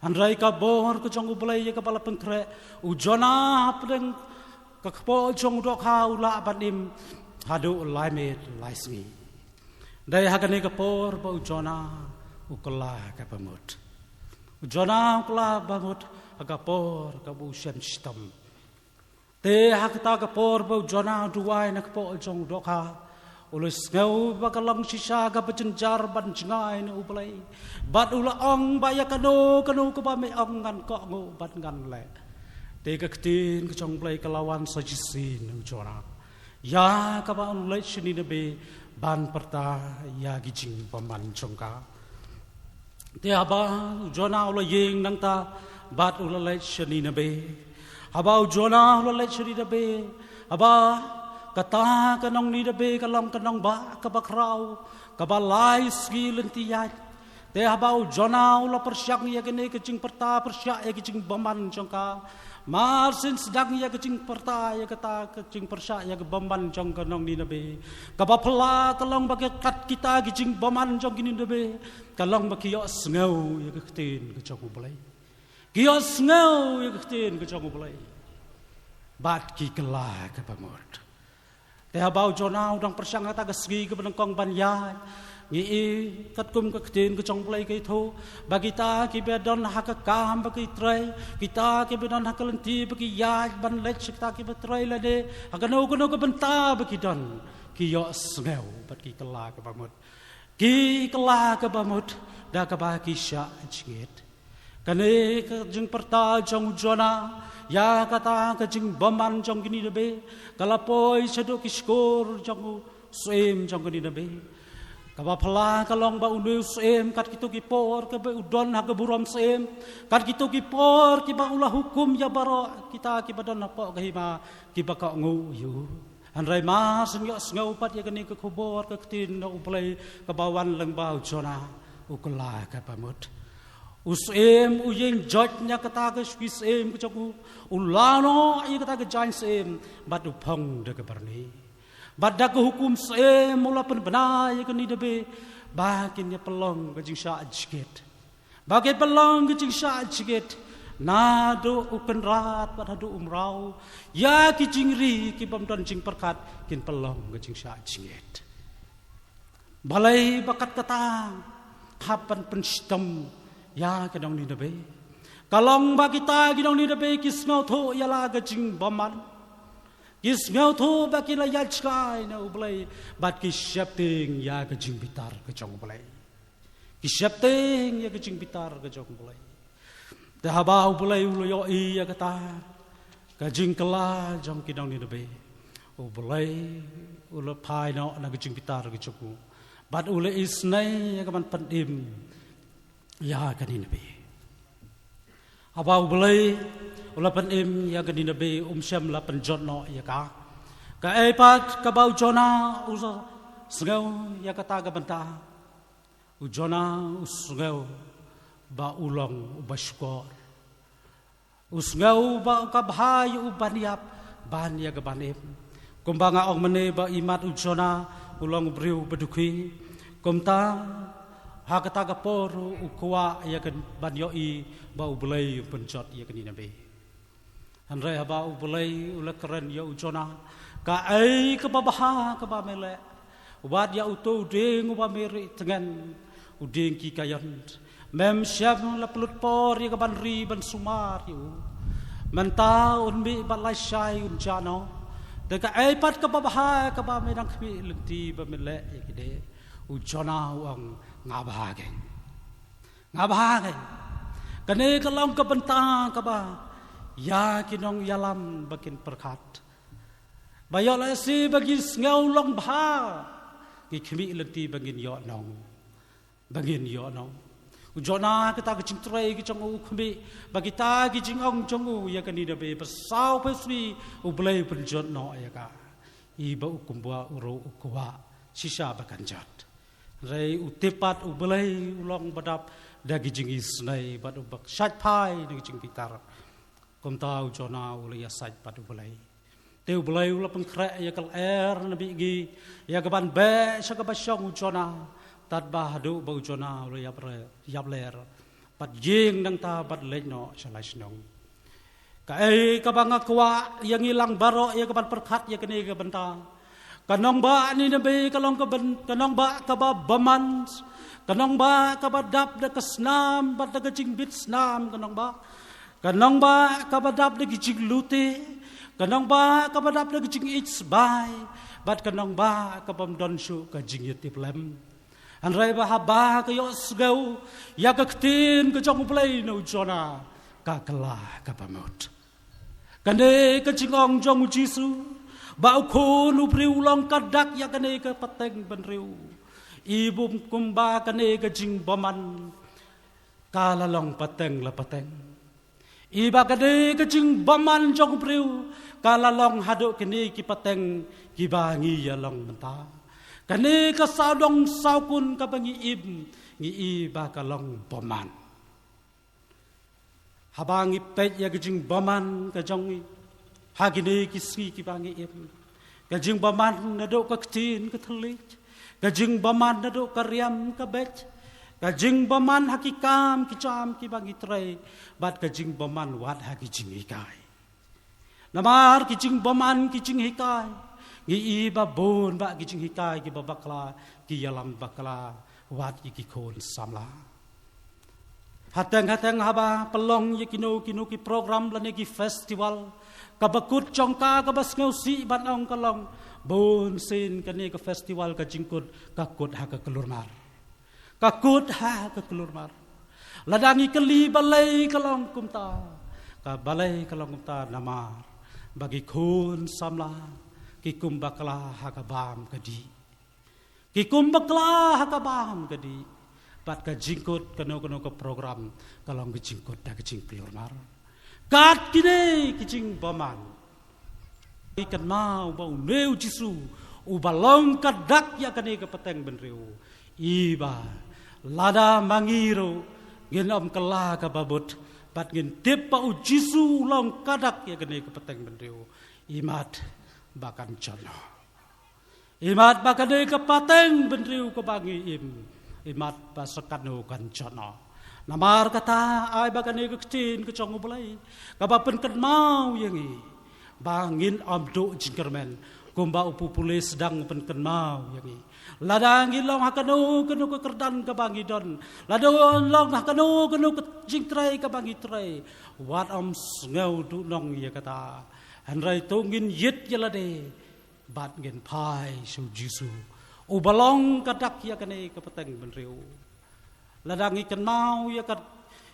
Hynrei ka bor ka jong U Blei ïa kaba la pynkhreh, u Jonah hapdeng ka kpoh jong u dohkha u lah ban im haduh lai miet lai sngi. Dei ha kane ka por ba u Jonah u kylla kaba mut. U Jonah u kylla ba mut ha ka por kaba u shem shitom. Te ha kata ka por ba u Jonah u duwai na kpoh jong u dohkha, u la sngew ba ka long shisha kaba jynjar ban jngai na U Blei. Bad u la ong ba ïa kano kano kaba me ong ngan kohnguh bad ngan leh. Te ka ktien ka jong U Blei ka la wan sa shisien na u Jonah ïa kaba un leit sha Nineveh ban pyrta ïa ki jingbymman jong ka. Te haba u Jonah u la ïeng nangta bad u la leit sha Nineveh. Haba u Jonah u la leit sha Nineveh, haba kata ka nong Nineveh ka long ka nongbah kaba khraw, kaba lai sngi lynti ïaid. Te haba u Jonah u la pyrshang ïa kane ka jingpyrta pyrshah ïa ka jingbymman jong ka, mar syn sdang ïa ka jingpyrta ïa kata ka jingpyrshah ïa ka bymman jong ka nong Nineveh, kaba phylla ka long ba ka kat kita ki jingbymman jong ki Nineveh ka long ba ki ïohsngew ïa ka ktien ka jong U Blei. Ki ïohsngew ïa ka ktien ka jong U Blei bad ki kylla kaba mut. Te haba u Jonah u dang pyrshang ha kata ka sngi kaba nyngkong ban ïaid, ngi i katkum ka ktien ka jong U Blei ka ïathuh ba kita kiba don ha ka kam ba ki trei, kita kiba don ha ka lynti ba ki ïaid ban leit sha kita kiba trei lane ha kano kano ka bynta ba ki don, ki ïohsngew bad ki kylla kaba mut. Ki kylla kaba mut da kaba ki shah jingit. Kane ka jingpyrta jong u Jonah ïa kata ka jingbymman jong ka Nineveh ka la poi shaduh ki shkor jong u syiem jong ka Nineveh. Kaba phylla ka long ba une u syiem kat kito ki por kaba u don ha ka burom syiem, kat kito ki por kiba u la hukum ïa baroh kita kiba don hapoh ka hima kiba kohnguh ïa u. Hynrei mar shen ïohsngew pat ïa kane ka khubor ka ktien na U Blei kaba wan lyngba u Jonah, u kylla ka bamut. U syiem u ïeng joit na kata ka shuki syiem ka jong u, u la noh ïa kata ka jaiñ syiem bad u phong da ka byrni. Bad da ka hukum syiem u la pynbna ïa ka Nineveh ba kin ïa pynlong ka jingshah jingit. Ba kin pynlong ka jingshah jingit naduh u kynrad bad haduh u mraw, ïa ki jingri ki bym don jingpyrkhat kin pynlong ka jingshah jingit. Balei ba kat kata hap ban pynshitom ïa ka nong Nineveh? Ka long ba kita ki nong Nineveh ki sngewthuh ïa la ka jingbymman. Ki sngewthuh ba ki la ïaid shkai na U Blei bad ki sheptieng ïa ka jingbitar ka jong U Blei. Ki sheptieng ïa ka jingbitar ka jong U Blei. Te haba U Blei u la ïohi ïa kata ka jingkylla jong ki nong Nineveh, U Blei u la phai noh na ka jingbitar ka jong u bad u la isynei ïa ka ban pynim ïa ka Nineveh. Haba U Blei u la pynim ïa ka Nineveh, um shym la pynjot noh ïa ka. Kaei pat kaba u Jonah u sngew ïa kata ka bynta? U Jonah u sngew ba u long uba shukor. U sngew ba u ka bha ïa u ban ïap ban ïa ka ban im. Kumba nga ong mynne ba imat u Jonah u long u briew ba dukhi. Kumta ha kata ka por u kwah ïa ka ban ïohi ba U Blei u pynjot ïa ka Nineveh. Hynrei haba U Blei u la kren ïa u Jonah, kaei kaba bha kaba me leh? Wat ïa uto u dieng uba me rieh tngen, u dieng ki kaion. Mem shym la pynlut por ïa ka ban ri ban sumar ïa u. Mynta un mih bad lashai un jah noh. Te kaei pat kaba bha kaba me dang khmih lynti ba me leh ïa kine? U Jonah u ong, nga bha keiñ. Nga bha keiñ. Kane ka long ka bynta kaba ïa ki nongïalam ba kin pyrkhat. Ba ïoh lehse ba ki sngew long bha, ki khmih lynti ba ngin ïoh nong. Ba ngin ïoh nong. U Jonah kata ka jingtrei ka jong u khmih ba kita ki jingong jong u ïa ka Nineveh ba saw phew sngi U Blei u pynjot noh ïa ka. I ba u kumba u ruh u kwah shisha ba kan jot. Hynrei u tip pat U Blei u long ba dap da ki jingisynei bad uba shait phai na ki jingbitar. Kumta u Jonah u la ïasaid bad U Blei. Te U Blei u la pynkhreh ïa ka lyer na mihngi ïa ka ban beh sha kaba shong u Jonah. Tad ba haduh ba u Jonah u la ïap re-, ïap lyer. Bad ïeng nangta bad leit noh sha la shnong. Kaei kaba nga kwah ïa ngi lang baroh ïa ka ban pyrkhat ïa kane ka bynta. Ka nongbah Nineveh ka long ka byn-, ka nongbah kaba bymman. Ka nongbah kaba dap da ka snam bad da ka jingbit snam ka nongbah. Ka nongbah kaba dap da ka jinglute. Ka nongbah kaba dap da ka jingïeit sbai. Bad ka nongbah kaba ym don shuh ka jingïatiplem. Hynrei ba haba ka ïohsngew ïa ka ktien ka jong U Blei na u Jonah, ka kylla ka bamut. Kane ka jingong jong u Jisu ba u Khun u briew u long ka dak ïa kane ka pateng bynriew. I bym kumba kane ka jingbymman ka la long pateng la pateng. I ba kane ka jingbymman jong u briew ka la long haduh kine ki pateng kiba ngi ïa long mynta. Kane ka sawdong sawkun kaba ngi im, ngi i ba ka long bymman. Haba ngi peit ïa ka jingbymman ka jong ngi ha kine ki sngi kiba ngi im. Ka jingbymman naduh ka ktien ka thylliej. Ka jingbymman naduh ka riam ka beit. Ka jingbymman ha ki kam ki jam kiba ngi trei. Bad ka jingbymman wat ha ki jinghikai. Namar ki jingbymman ki jinghikai, ngi i ba bun bah ki jinghikai kiba bakla, ki ïalam bakla wat ïa ki khun samla. Hateng hateng haba pynlong ïa kino kino ki program lane ki festival, kaba kut jong ka kaba sngewsih ban ong ka long, bun sien kane ka festival ka jingkut ka kut ha ka klur mar. Ka kut ha ka klur mar. Lada ngi kylli balei ka long kumta, ka balei ka long kumta namar ba ki khun samla ki kum bakla ha ka bam ka dih. Ki kum bakla ha ka bam ka dih. Bad ka jingkut kano kano ka program ka long ka jingkut da ka jingkulmar. Kat kine ki jingbymman, ngi kynmaw ba une u Jisu uba long ka dak ïa kane ka pateng bynriew. Iba lada ma ngi ruh ngin ym kylla kaba mut bad ngin tip ba u Jisu u long ka dak ïa kane ka pateng bynriew, imat ba kan jot noh. Imat ba kane ka pateng bynriew kaba ngi im, imat ba sa kano kan jot noh. Namar kata ai ba kane ka ktien ka jong U Blei kaba pynkynmaw ïa ngi ba ngin ym duh jingkyrmen kumba u populis dang pynkynmaw ïa ngi. Lada ngi long ha kano kano ka kyrdan kaba ngi don, lada long ha kano kano ka jingtrei kaba ngi trei, wat ym sngew duhnong ïa kata. Hynrei to ngin ïit ïa lade bad ngin phai sha u Jisu uba long ka dak ïa kane ka pateng bynriew. Lada ngi kynmaw ïa ka,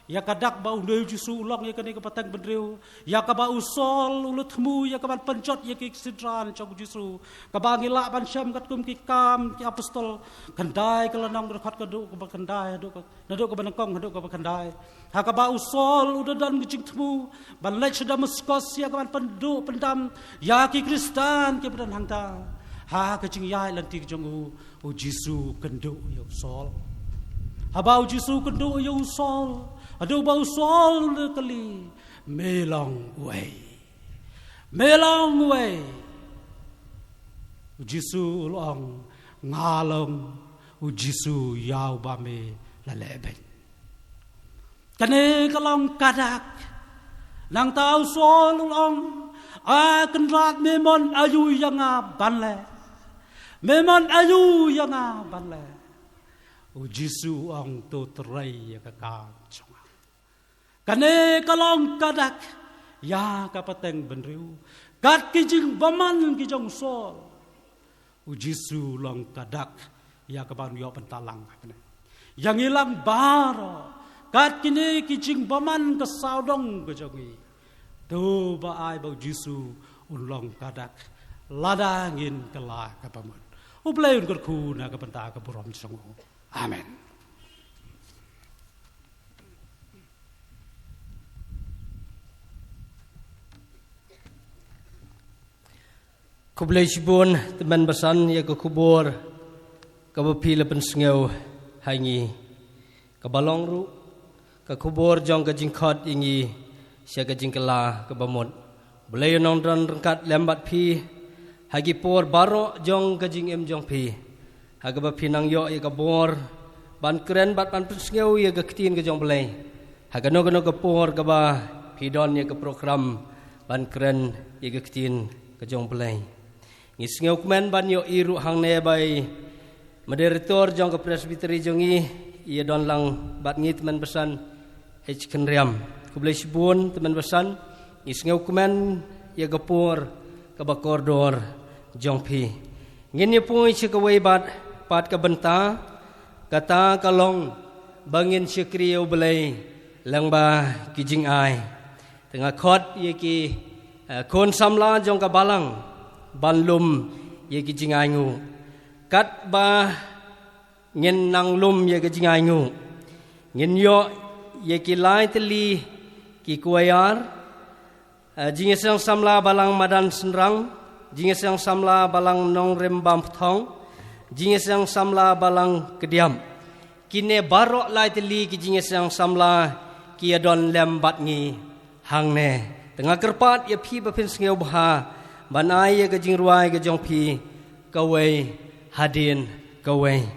ïa ka dak ba une u Jisu u long ïa kane ka pateng bynriew, ïa kaba u Saul u la thmu ïa ka ban pynjot ïa ki synran jong u Jisu, kaba ngi lah ban shem katkum Ki Kam ki Apostol khyndai ka lynnong, dkhot ka dkhot kaba khyndai haduh ka, naduh kaba nyngkong haduh kaba khyndai. Ha kaba u Saul u da don ka jingthmu ban leit sha Damaskos ïa ka ban pynduh pyndam ïa ki Khristan kiba don hangta. Ha ka jingïaid lynti ka jong u, u Jisu u kynduh ïa u Saul. Haba u Jisu u kynduh ïa u Saul, haduh ba u Saul u la kylli, me long uei? Me long uei? U Jisu u la ong, nga long u Jisu ïa uba me la lehbeiñ. Kane ka long ka dak. Nangta u Saul u la ong, a Kynrad, me mon aïu ïa nga ban leh? Me mon aïu ïa nga ban leh? U Jisu u ong, to trei ïa ka kam jong nga. Kane ka long ka dak ïa ka pateng bynriew. Kat ki jingbymman ki jong u Saul, u Jisu u long ka dak ïa ka ban ïoh bynta lang ha kane. Ïa ngi lang baroh, kat kine ki jingbymman ka sawdong ka jong ngi, to ba ai ba u Jisu un long ka dak lada ngin kylla kaba mut. U Blei un kyrkhu na ka bynta ka burom jong u. Amen. Khublei shibun tymmen basan ïa ka khubor kaba phi la pynsngew ha ngi. Kaba long ruh ka khubor jong ka jingkhot ïa ngi sha ka jingkylla kaba mut. Blei un nang don ryngkat lem bad phi ha ki por baroh jong ka jingim jong phi, ha kaba phi nang ïoh ïa ka bor ban kren bad ban pynsngew ïa ka ktien ka jong Blei ha kano kano ka por kaba phi don ïa ka program ban kren ïa ka ktien ka jong Blei. Ngi sngewkmen ban ïohi ruh hangne ba i moderator jong ka Presbytery jong ngi i ïa don lang bad ngi tymmen basan, H Kynriam. Khublei shibun tymmen basan, ngi sngewkmen ïa ka por kaba kordor jong phi. Ngin ïa poi sha kawei pat, pat ka bynta, kata ka long ba ngin shakri ïa U Blei lyngba ki jingai. Te nga khot ïa ki, eh, khun samla jong ka balang ban lum ïa ki jingainguh. Katba ngin nang lum ïa ki jingainguh, ngin ïoh ïa ki lai tylli ki choir, eh, Jingïaseng Samla Balang Madan Synrang, Jingïaseng Samla Balang Nongrim Bamthong, Jingïaseng Samla Balang Kdiam. Kine baroh lai tylli ki jingïaseng samla ki ïa don lem bad ngi hangne. Te nga kyrpad ïa phi ba phin sngewbha ban ai ïa ka jingrwai ka jong phi kawei hadien kawei.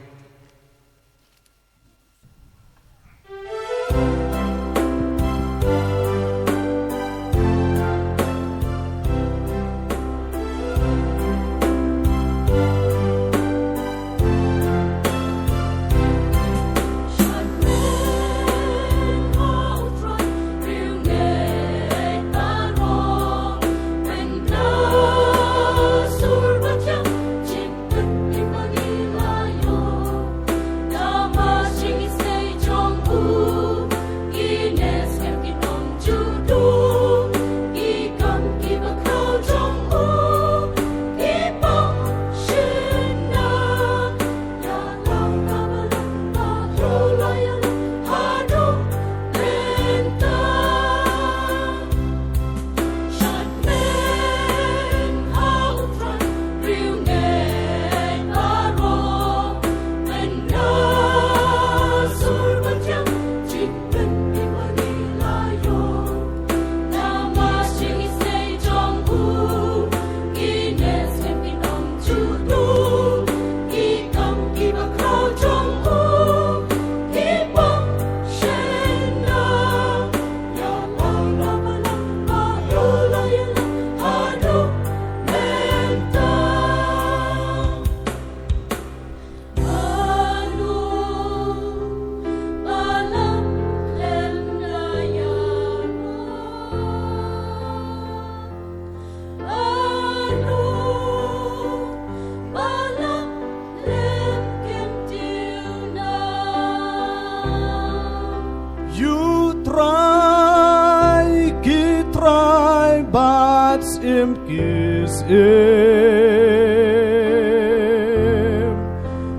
Is im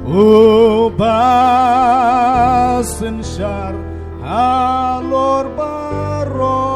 uba synshar halor baroh.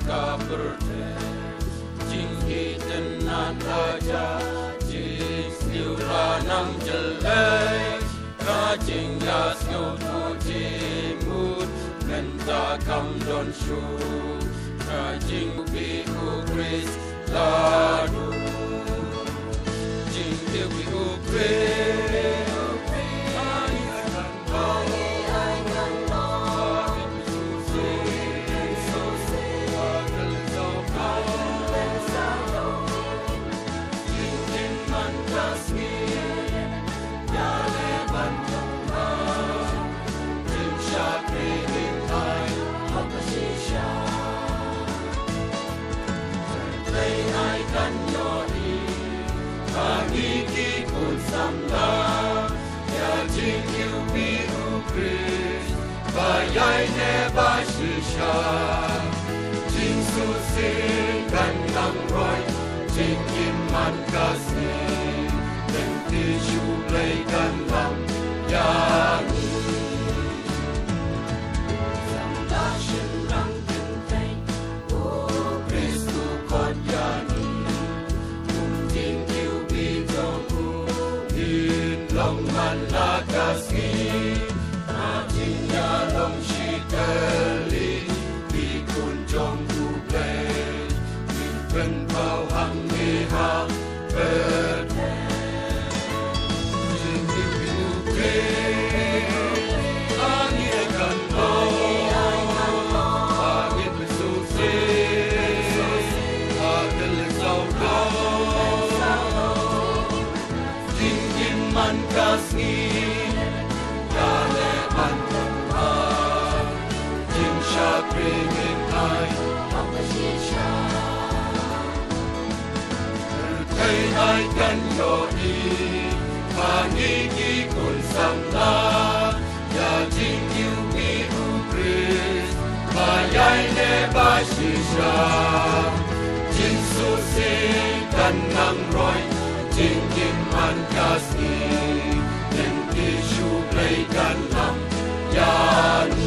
Ka pyrthei, jingitynnad la jia, jingsniew la nang jyllei, ka jingïasngewthuh jingmut mynta kam don shuh, ka jingïohi u Khrist la duna. Jingïohi u Khrist. Ba ïaineh ba shisha, jingsngewsih kan nang roi, jingim man ka sngi, lynti shu Blei kan lam ïa ngi. Samla shynrang kynthei, u Khrist u khot ïa ngi, kum jingïohi jong u, ngin long man la ka sngi. Ka jingïalong shi tylli, ki khun jong u Blei, ngin pynpaw hangne ha pyrthei. Jingïohi u Khrist, ha ngi kan long, ha ngi pynsuhsih, ha ka lynsaw dong. Jingim man ka sngi, ïaleh ban tymmen, jingshakri ngin ai ha ka shisha. Pyrthei ai kan ïohi, ha ngi ki khun samla, ïa jingïohi u Khrist, ba ïaineh ba shisha. Jingsngewsih kan nang roi, jingim man ka sngi, lynti shu Blei kan lam ïa ngi.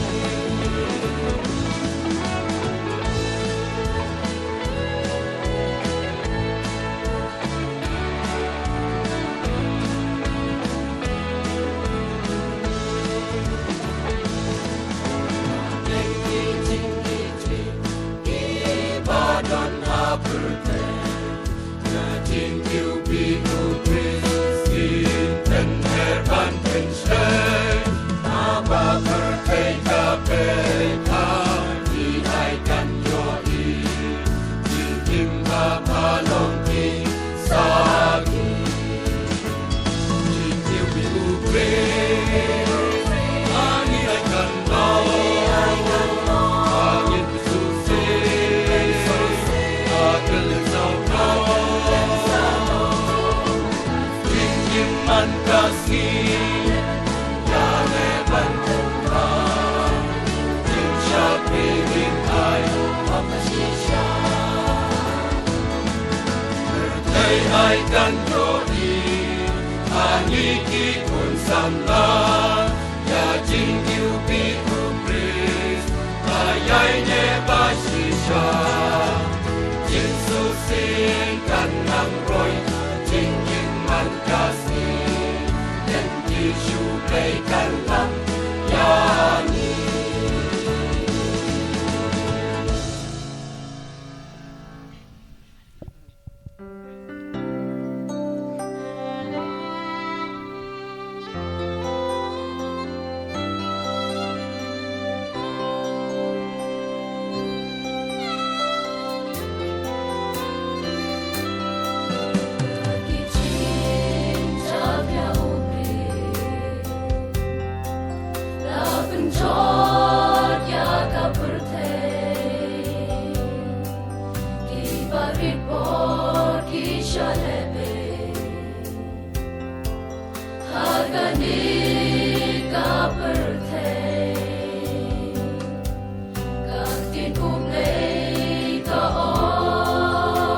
Ai kan ïohi, ha ngi ki khun samla, ïa jingïohi u Khrist, ba ïaineh ba shisha. Jingsngewsih kan nang roi, jingim man ka sngi, lynti shu Blei kan lam ïa ngi. Ki barit bor ki shalebe ha kane ka pyrthei. Ka ktien U Blei ka ong,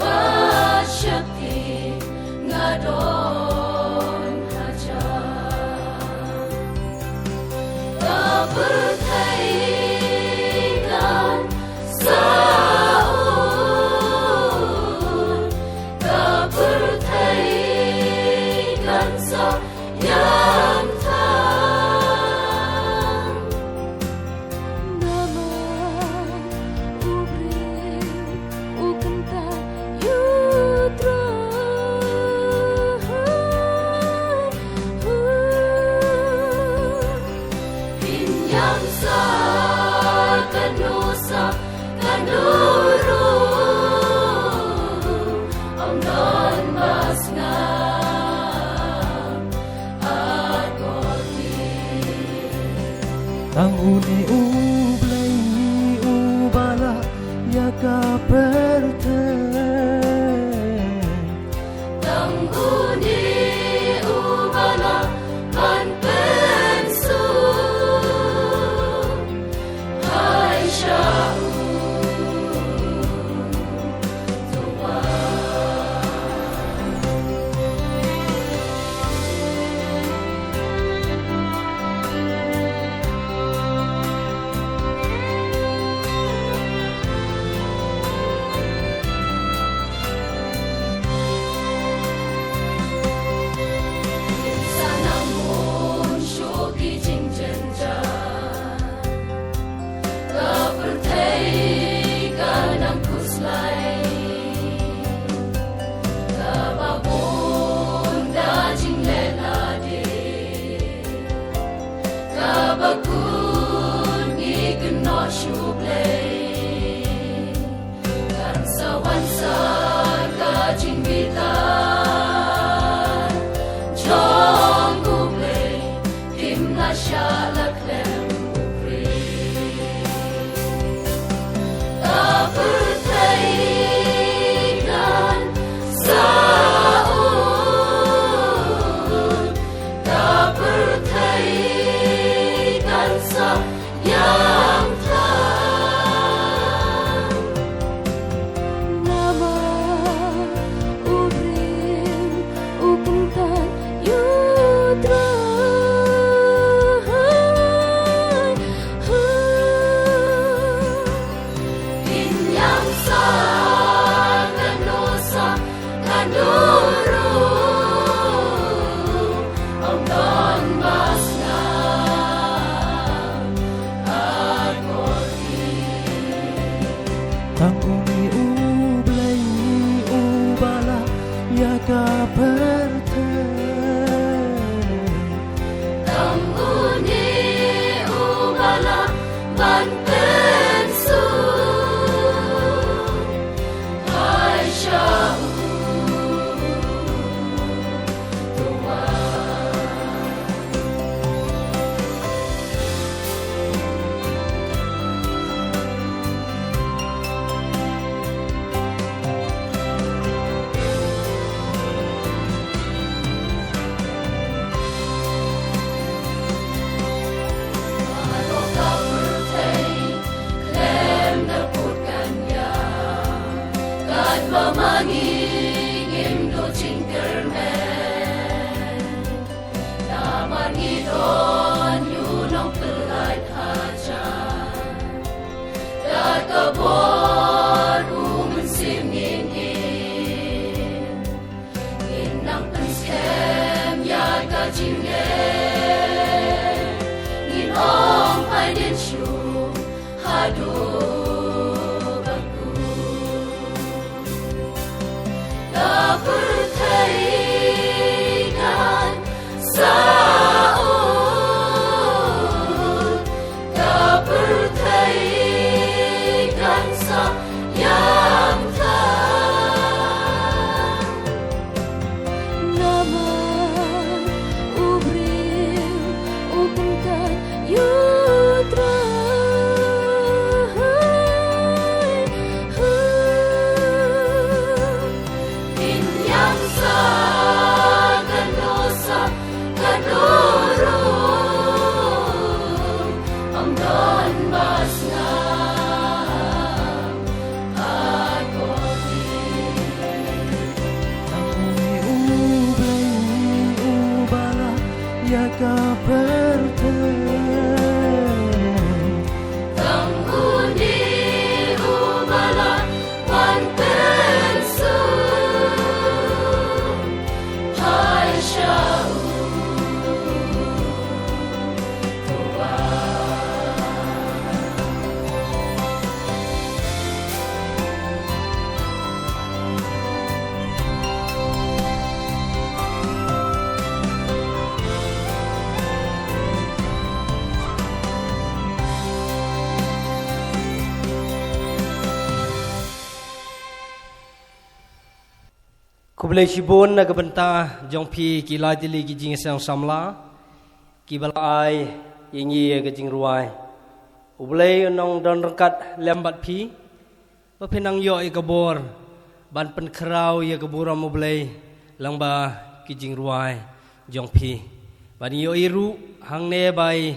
wat sheptieng, nga don hajan. Ka pyrthei kan Sa kano sa kano ruh ym don ba sngap akor ki. Tang une U Blei uba la ïa ka pyrthei. Tang une uba la ban pynsuk hai sha u. Sa nang bun shuh ki jingjynjar. Ka pyrthei ka nang khuslai. Kaba bun da jingleh lade. Kaba kut ngi kynnoh sha U Blei. Kan sa wan sa ka jingbitar jong U Blei, kim la shah la khlem u Khrist. Ka pyrthei kan sa un, ka pyrthei kan sa ïam tang. Namar u briew u kyntait ïa U Trai. Phin ïam sa kano sa kano ruh ym don ba sngap akor ki. Tang une U Blei uba la ïa ka pyrthei. Tang une uba la ban pynsuk hai sha u. Khlem da put kan ïa katba ma ngi ngim duh jingkyrmen. Namar ngi don ïa u nongpyllait hajan. Da ka bor u Mynsiem ngin im. Ngin nang pynskhem ïa ka jingim. Ngin ym pynïeng shuh haduh ba kut. Ka pyrthei kan sa un, ka pyrthei kan sa ïam tang. Namar u briew u kyntait ïa U Trai. Phin ïam sa kano sa kano ruh ym don ba sngap akor ki. Tang une U Blei uba la ïa ka pyrthei. Tang une uba la wan pynsuk hai sha u. Khublei shibun na ka bynta jong phi ki lai tylli ki jingïaseng samla kiba la ai ïa ngi ïa ka jingrwai. U Blei un nang don ryngkat lem bad phi ba phin nang ïoh ïa ka bor ban pynkhraw ïa ka burom U Blei lyngba ki jingrwai jong phi. Ban ïoh ïa ruh hangne bai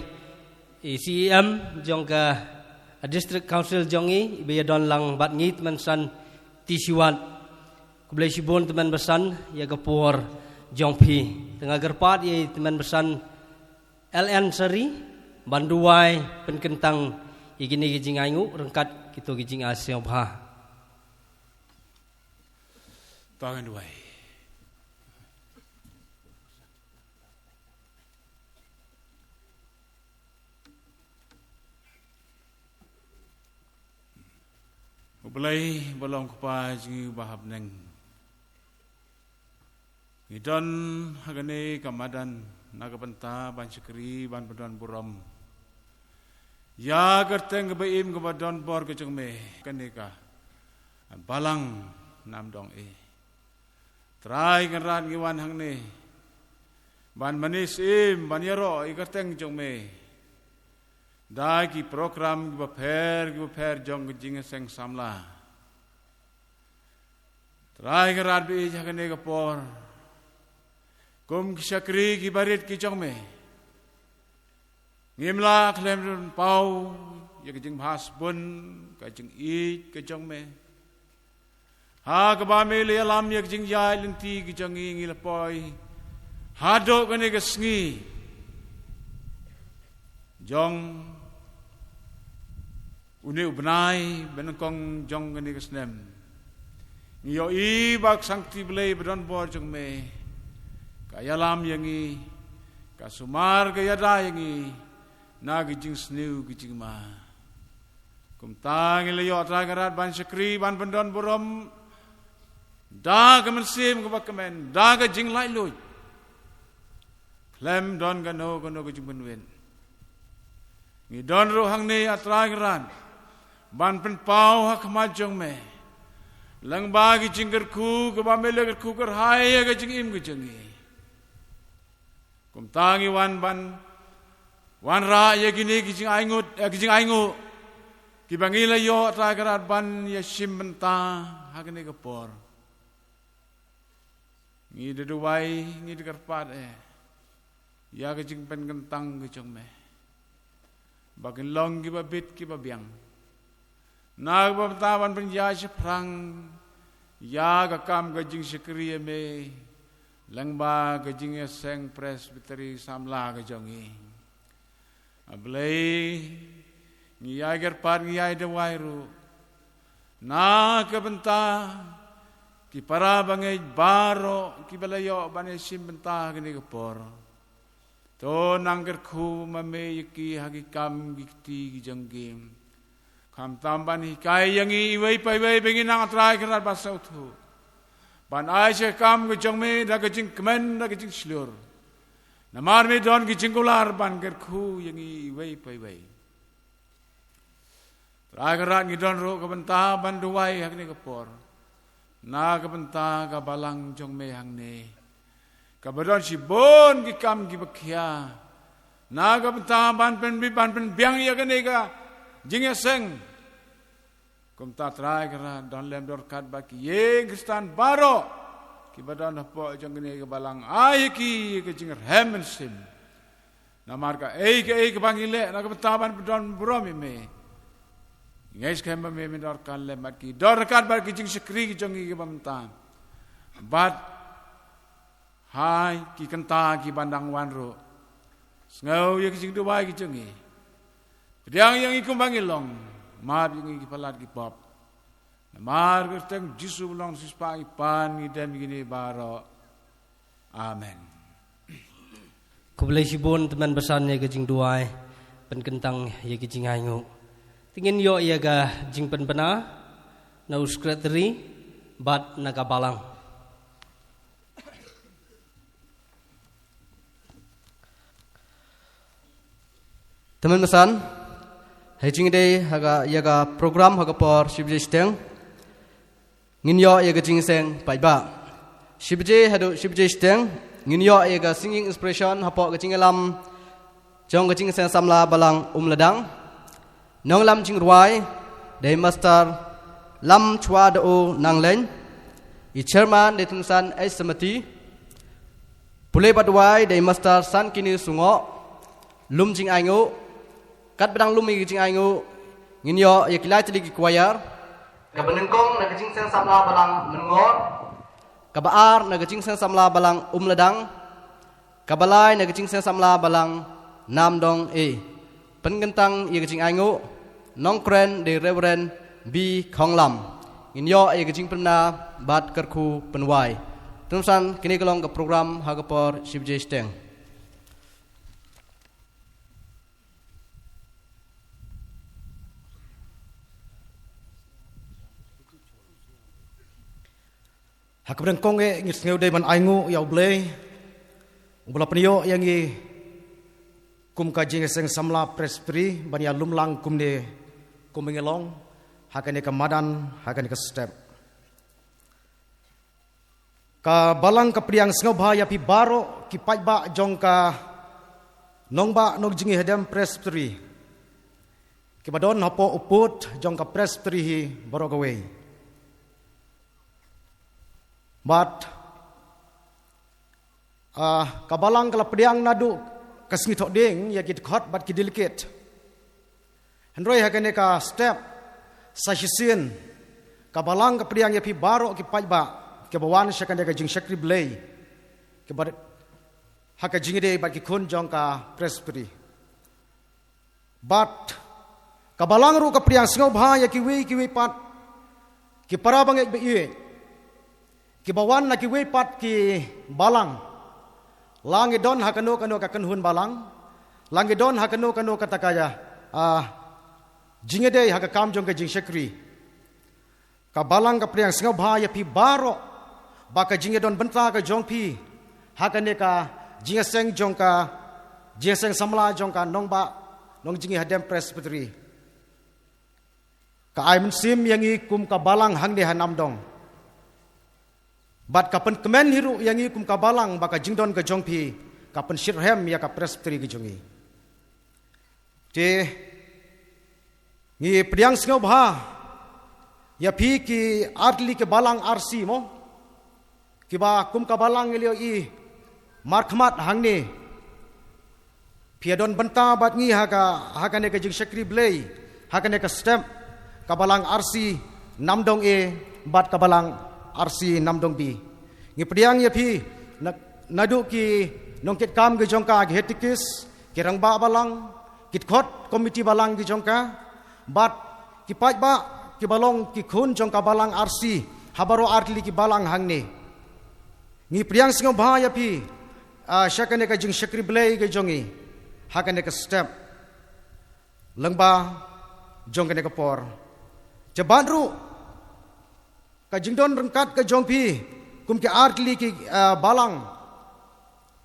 i C E M jong ka District Council jong i ba ïa don lang bad ngi tymmen san T C Wat. Khublei shibun tymmen basan ïa ka por jong phi. Te nga kyrpad ïa i tymmen basan L N Sari ban duwai pynkyntang ïa kine ki jingainguh ryngkat kito ki jingai sngewbha. Tang duwai. U Blei ba long Kpa jong ngi ba ha bneng. Ngi don ha kane ka madan na ka bynta ban shakri ban pyndonkam burom ïa ka kyrteng kaba im kaba don bor ka jong me, kane ka balang nam dong e. Trai Kynrad, ngi wan hangne ban mane syiem ban ïaroh ïa ka kyrteng jong me da ki program kiba pher kiba pher jong ka jingïaseng samla. Trai Kynrad, ba ïa kane ka por kum ki shakri kiba rit ki jong me, ngim lah khlem pynpaw ïa ka jingbha sbun, ka jingïeit ka jong me. Ha kaba me la ïalam ïa ka jingïaid lynti ka jong ngi, ngi la poi haduh kane ka sngi jong une u bnai ba nyngkong jong kane ka snem. Ngi ïohi ba ka Sangti Blei ba don bor jong me ka ïalam ïa ngi, ka sumar ka ïada ïa ngi na ka jingsniew ka jingma. Kumta ngi la ïoh, Trai Kynrad, ban shakri ban pyndonkam burom da ka mynsiem kaba kmen, da ka jinglaitluid. Khlem don kano kano ka jingpynwit. Ngi don ruh hangne, A Trai Kynrad, ban pynpaw ha khmat jong me lyngba ki jingkyrkhu kaba me la kyrkhu kyrhai ïa ka jingim ka jong ngi. Kumta ngi wan ban wanrah ïa kine ki jingaingut, eh, ki jingainguh kiba ngi la ïoh, Trai Kynrad, ban ïashim bynta ha kane ka por. Ngi da duwai, ngi da kyrpad, eh, ïa ka jingpynkyntang ka jong me ba kin long kiba bit kiba biang na kaba mynta ban pynïaid shaphrang ïa ka kam ka jingshakri ïa me lyngba ka jingïaseng Presbytery samla ka jong ngi. A Blei, ngi ïai kyrpad, ngi ïai duwai ruh na ka bynta ki para bangeit baroh kiba la ïoh ban ïashim bynta ha kane ka por. To nang kyrkhu ma me ïa ki ha ki kam ki kti ki jong ki. Khamtam ban hikai ïa ngi iwei pa iwei ba ngin nang, A Trai Kynrad, ban sngewthuh, ban ai sha ka kam ka jong me da ka jingkmen, da ka jingshlur. Namar me don ka jingkular ban kyrkhu ïa ngi iwei pa iwei. Trai Kynrad, ngi don ruh ka bynta ban duwai ha kane ka por na ka bynta ka balang jong me hangne, kaba don shibun ki kam kiba khia, na ka bynta ban pynbi-, ban pynbiang ïa kane ka jingïaseng. Kumta, Trai Kynrad, don lem don ryngkat bad ki ïing Khristan baroh kiba don hapoh jong kane ka balang, ai ïa ki ka jingrhem mynsiem. Namar kaei kaei kaba ngi leh na ka bynta ban pyndonkam burom ïa me, ngi ngeit skhem ba me, me don ryngkat lem bad ki, don ryngkat bad ki jingshakri ki jong ngi kiba mynta bad ha ki kynta kiban dang wan ruh. Sngew ïa ki jingduwai ki jong ngi. Pdiang ïa ngi kumba ngi long. Map ïa ngi ki palat ki pop. Namar ka kyrteng Jisu ba long Sispah ngi pan, ngi dem ïa kine baroh. Amen. Khublei shibun tymmen basan ïa ka jingduwai pynkyntang ïa ka jingainguh. Te ngin ïoh ïa ka jingpynbna na u Secretary bad na ka balang. Tymmen basan, ha jingïadei ha ka, ïa ka program ha ka por shi baje shiteng, ngin ïoh ïa ka jingïaseng paidbah. Shi baje haduh shi baje shiteng, ngin ïoh ïa ka singing inspiration hapoh ka jingïalam jong ka Jingïaseng Samla Balang Umladang. Nongïalam jingrwai dei Master Lamchwa Dau Nangleng. I chairman dei Tungsan H Samati. Pule bad wai dei Master Sankini Sungoh. Lum jingainguh. Katba dang lum ïa ka jingainguh, ngin ïoh ïa ki lai tylli ki choir. Kaba nyngkong na ka Jingïaseng Samla Balang Mengor. Kaba ar na ka Jingïaseng Samla Balang Umladang. Kaba lai na ka Jingïaseng Samla Balang Namdong A. Pynkyntang ïa ka jingainguh, nongkren dei Reverend B Khonglam. Ngin ïoh ïa ka jingpynbna bad kyrkhu pynwai. Tymmen kine ki long ka program ha ka por shi baje shiteng. Ha kaba nyngkong eh ngi sngew dei ban ainguh ïa U Blei uba la pynïoh ïa ngi kum ka Jingïaseng Samla Presbytery ban ïalum lang kumne kum ngi long ha kane ka madan, ha kane ka step. Ka Balang ka pdiang sngewbha ïa phi baroh ki paidbah jong ka Nongbah Nongjngi Hadem Presbytery kiba don hapoh u pud jong ka Presbytery hi baroh kawei. Bad, ah, ka Balang ka la pdiang naduh ka sngi Thohdieng ïa ki dkhot bad ki delegate. Hynrei ha kane ka step sa shisien ka Balang ka pdiang ïa phi baroh ki paidbah kiba wan sha kane ka jingshakri Blei, kiba ha ka jingïadei bad ki khun jong ka Presbytery. Bad ka Balang ruh ka pdiang sngewbha ïa kiwei kiwei pat ki para bangeit ba ïeit kiba wan na kiwei pat ki balang. La ngi don ha kano kano ka kynhun balang, la ngi don ha kano kano kata ka ïa, ah, jingïadei ha ka kam jong ka jingshakri. Ka Balang ka pdiang sngewbha ïa phi baroh ba ka jingïadon bynta ka jong phi ha kane ka jingïaseng jong ka Jingïaseng Samla jong ka Nongbah Nongjngi Hadem Presbytery ka ai mynsiem ïa ngi kum ka Balang hangne ha Namdong. Bad ka pynkmen hi ruh ïa ngi kum ka Balang ba ka jingdon ka jong phi ka pynshitrhem ïa ka Presbytery ka jong ngi. Te ngi pdiang sngewbha ïa phi ki artylli ki balang arsi mo, kiba kum ka Balang ngi la ïohi markhmat hangne. Phi ïadon bynta bad ngi ha ka, ha kane ka jingshakri Blei ha kane ka step, ka Balang arsi Namdong A bad ka Balang arsi Namdong B. Ngi pdiang ïa phi na, naduh ki nongkitkam ki jong ka, ki head tikis, ki rangbah balang, ki dkhot komiti balang ki jong ka, bad ki paidbah kiba long ki khun jong ka Balang arsi ha baroh artylli ki balang hangne. Ngi pdiang sngewbha ïa phi, ah, sha kane ka jingshakri Blei ka jong ngi ha kane ka step lyngba jong kane ka por. Te bad ruh ka jingdon ryngkat ka jong phi kum ki artylli ki, ah, balang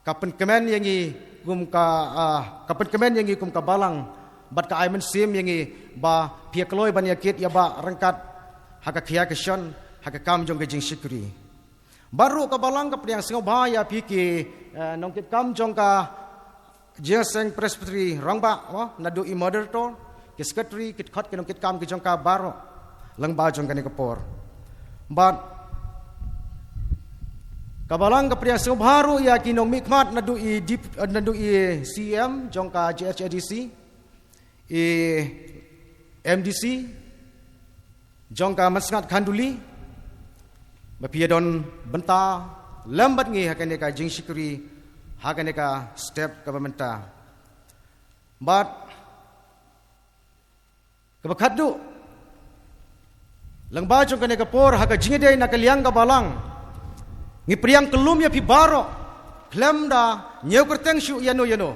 ka pynkmen ïa ngi kum ka, ah, ka pynkmen ïa ngi kum ka Balang bad ka ai mynsiem ïa ngi ba phi ïa kloi ban ïa kit ïa ba ryngkat ha ka khia ka shon ha ka kam jong ka jingshakri. Bad ruh ka Balang ka pdiang sngewbha ïa phi ki, eh, nongkitkam jong ka Jingïaseng Presbytery Rangbah, oh, naduh i moderator, ki secretary, ki dkhot, ki nongkitkam ki jong ka baroh lyngba jong kane ka por. Bad ka Balang ka pdiang sngewbha ruh ïa ki nongmihkhmat naduh i dip-, naduh i C E M jong ka J H A D C, i M D C jong ka Mynsngat Khanduli, ba phi ïadon bynta lem bad ngi ha kane ka jingshakri ha kane ka step kaba mynta. Bad kaba khatduh, lyngba jong kane ka por ha ka jingïadei na ka liang ka Balang, ngi pdiang kyllum ïa phi baroh khlem da ñiew kyrteng shuh ïano ïano.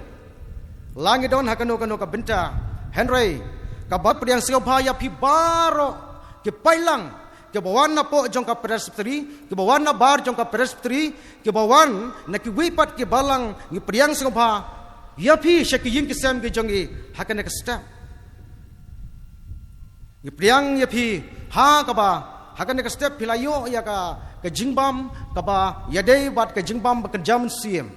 La ngi don ha kano kano ka bynta, hynrei ka Balang pdiang sngewbha ïa phi baroh ki paidlang kiba wan napoh jong ka Presbytery, kiba wan nabar jong ka Presbytery, kiba wan na kiwei pat ki balang, ngi pdiang sngewbha ïa phi sha ki ïing ki sem ki jong ngi ha kane ka step. Ngi pdiang ïa phi ha kaba, Ha kane ka step phi la ïoh ïa ka, ka jingbam kaba ïadei bad ka jingbam ba kynja mynsiem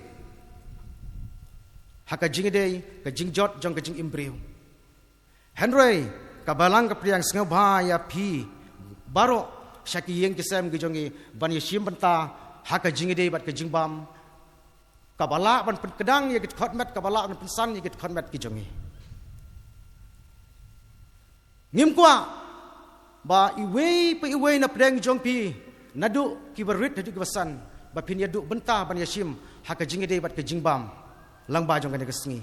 ha ka jingïadei, ka jingjot jong ka jingimbriew. Hynrei ka Balang ka pdiang sngewbha ïa phi baroh sha ki ïing ki sem ki jong ngi ban ïashim bynta ha ka jingïadei bad ka jingbam kaba lah ban pynkdang ïa ki dkhot met, kaba lah ban pynsan ïa ki dkhot met ki jong ngi. Ngim kwah ba iwei pa iwei na pdeng jong phi, naduh kiba rit haduh kiba san, ba phin ïaduh bynta ban ïashim ha ka jingïadei bad ka jingbam lyngba jong kane ka sngi.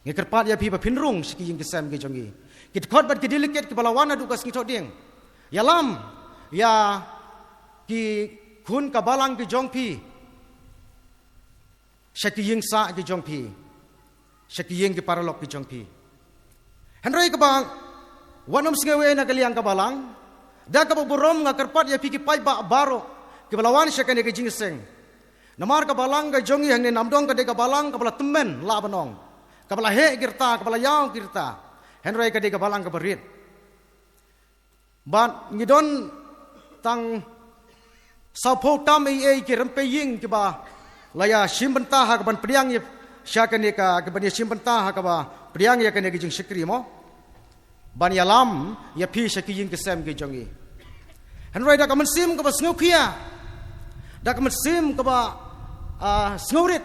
Ngi kyrpad ïa phi ba phin rung sha ki ïing ki sem ki jong ngi. Ki dkhot bad ki delegate kiba la wan haduh ka sngi Thohdieng, ïalam ïa ki khun ka Balang ki jong phi sha ki ïing sah ki jong phi, sha ki ïing ki paralok ki jong phi. Hynrei kaba wat nym sngew ei na ka liang ka Balang, da kaba burom nga kyrpad ïa phi ki paidbah baroh kiba la wan sha kane ka jingïaseng. Namar ka Balang ka jong ngi hangne Namdong ka dei ka Balang kaba la tymmen lah ban ong, kaba la heh ki rta, kaba la ïaw ki rta. Hynrei ka dei ka Balang kaba rit. Bad ngi don tang sawphew tam ei ei ki rympei ïing kiba la ïashim bynta ha kaban pdiang ïa sha kane ka, kaban ïashim bynta ha kaba pdiang ïa kane ka jingshakri mo, ban ïalam ïa phi sha ki ïing ki sem ki jong ngi. Hynrei da ka mynsiem kaba sngewkhia, da ka mynsiem kaba, ah, sngewrit,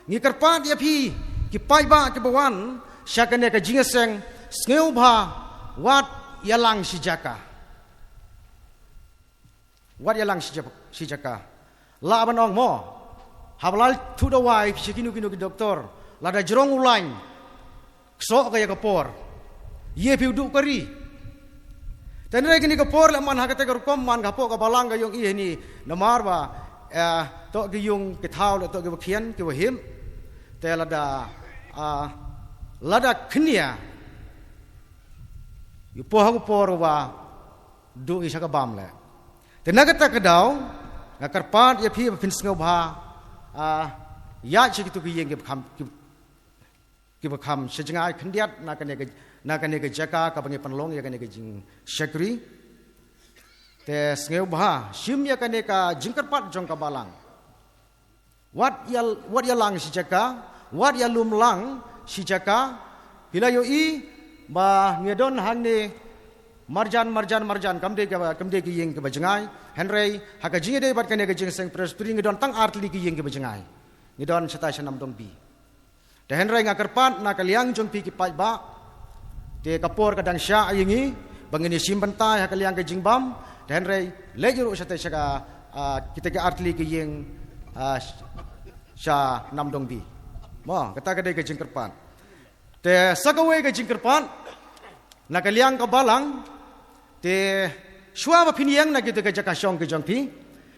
ngi kyrpad ïa phi ki paidbah kiba wan sha kane ka jingïaseng, sngewbha wat ïalang shi jaka. Wat ïalang shi ja-, shi jaka. Lah ban ong mo, haba la thuh dawai sha kino kino ki doktor, lada jrong u lain, ksoh ka ïa ka por, ïa phi u duh ka ri. Te hynrei kane ka por la man ha kata ka rukom man ka hapoh ka Balang ka jong i hangne, namar ba, eh, toh ki ïung ki thaw, la toh kiba khian kiba him. Te lada, ah, lada khnia, ïa phi ha ka por ba duh i sha ka bam leh. Te na kata ka daw nga kyrpad ïa phi ba phin sngewbha, ah, ïa sha kito ki ïing kiba kham, ki, kiba kham sha jngai khyndiat na kane ka, na kane ka jaka kaba ngi pynlong ïa kane ka jingshakri. Te sngewbha shim ïa kane ka jingkyrpad jong ka Balang. Wat ïa, wat ïalang shi jaka, wat ïalum lang shi jaka. Phi la ïohi ba ngi don hangne marjan, marjan, marjan, kam dei kaba, kam dei ki ïing kiba jngai. Hynrei ha ka jingïadei bad kane ka jingïaseng Presbytery ngi don tang artylli ki ïing kiba jngai. Ngi don shatai sha Namdong B. Te hynrei nga kyrpad na ka liang jong phi ki paidbah, te ka por ka dang shah ïa ngi ba ngin ïashim bynta ha ka liang ka jingbam. Te hynrei leit ruh shatai sha ka, ah, kita ki artylli ki ïing, ah, sha Namdong B. Mo, kata ka dei ka jingkyrpad. Te sa kawei ka jingkyrpad na ka liang ka Balang, te shuwa ba phin ïeng na kita ki jaka shong ki jong phi,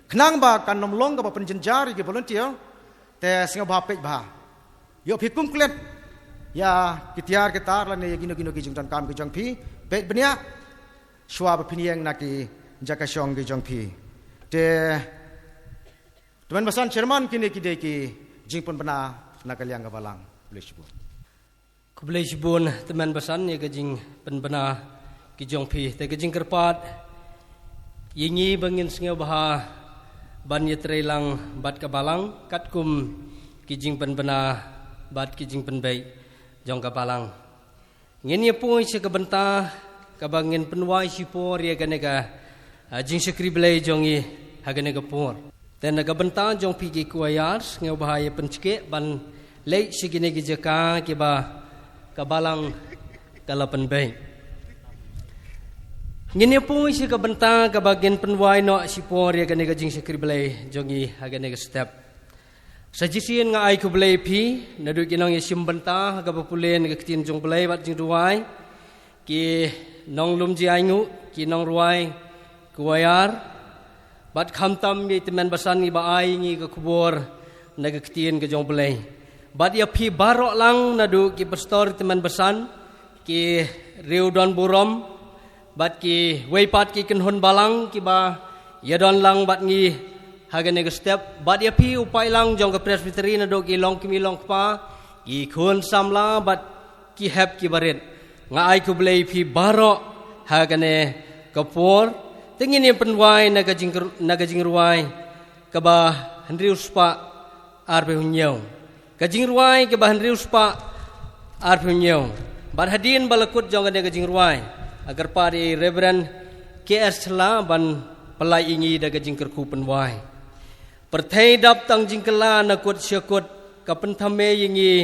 khnang ba kan nym long kaba pynjynjar ïa ki volunteer, te sngewbha peit bha. Ïoh phi kum klet ïa ki tiar ki tar lane ïa kino kino ki jingdonkam ki jong phi, peit bniah shuwa ba phin ïeng na ki jaka shong ki jong phi. Te Tymmen Basan Chairman, kine ki dei ki jingpynbna na ka liang ka Balang. Khublei shibun. Khublei shibun Tymmen Basan ïa ka jingpynbna ki jong phi. Te ka jingkyrpad ïa ngi ba ngin sngewbha ban ïatrei lang bad ka Balang katkum ki jingpynbna bad ki jingpynbeit jong ka Balang. Ngin ïa poi sha ka bynta kaba ngin pynwai shipor ïa kane ka, ah, jingshakri Blei jong ngi ha kane ka por. Te na ka bynta jong phi ki choir, sngewbha ïa pynchkeh ban leit sha kine ki jaka kiba ka Balang ka la pynbeit. Ngin ïa poi sha ka bynta kaba ngin pynwai noh shipor ïa kane ka jingshakri Blei jong ngi ha kane ka step. Sa shisien nga ai khublei ïa phi naduh ki nongïashim bynta ha kaba pule na ka ktien jong U Blei bad jingduwai, ki nonglum jingaiñguh, ki nongrwai, choir, bad khamtam ïa i Tymmen Basan iba ai ïa ngi ka khubor na ka ktien ka jong U Blei. Bad ïa phi baroh lang naduh ki pastor Tymmen Basan, ki riew don burom, bad kiwei pat ki kynhun balang kiba ïadon lang bad ngi ha kane ka step, bad ïa phi u paidlang jong ka Presbytery naduh ki longkmie longkpa, ki khun samla bad ki hep ki barit. Nga ai khublei ïa phi baroh ha kane ka por, Te ngin ïa pynwai na ka jingkr-, na ka jingrwai kaba hynriew spah arphew hynñiew. Ka jingrwai kaba hynriew spah arphew hynñiew. Bad hadien ba la kut jong kane ka jingrwai, nga kyrpad ïa i Reverend K S Shylla ban pynlait ïa ngi da ka jingkyrkhu pynwai. Pyrthei dap tang jingkylla na kut sha kut, ka pynthame ïa ngi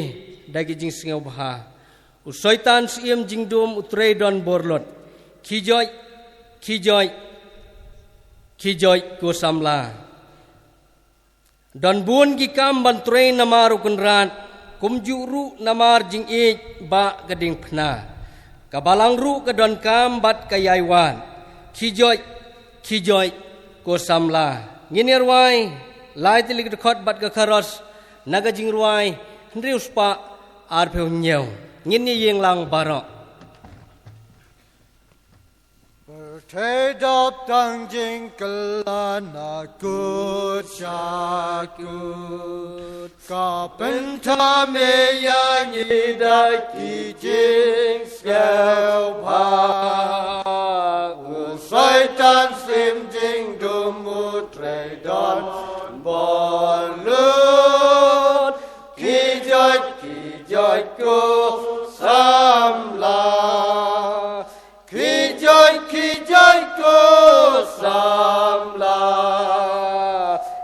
da ki jingsngewbha. U Soitan Syiem Jingdum u trei don bor lut. Khie joit, khie joit, khie joit ko samla. Don bun ki kam ban trei namar u Kynrad, kumjuh ruh namar jingïeit bad ka diengphna. Ka Balang ruh ka donkam bad ka ïai wad. Khie joit, khie joit ko samla. Ngin ïa rwai lai tylli ka dkhot bad ka kharos na ka jingrwai hynriew spah arphew hynñiew. Ngin ïa ïeng lang baroh. Pyrthei dap tang jingkylla na kut sha kut, ka pynthame ïa ngi da ki jingsngewbha. U Soitan Syiem Jingdum u trei don bor lut. Khie joit, khie joit ko samla. Khie joit, khie joit ko samla.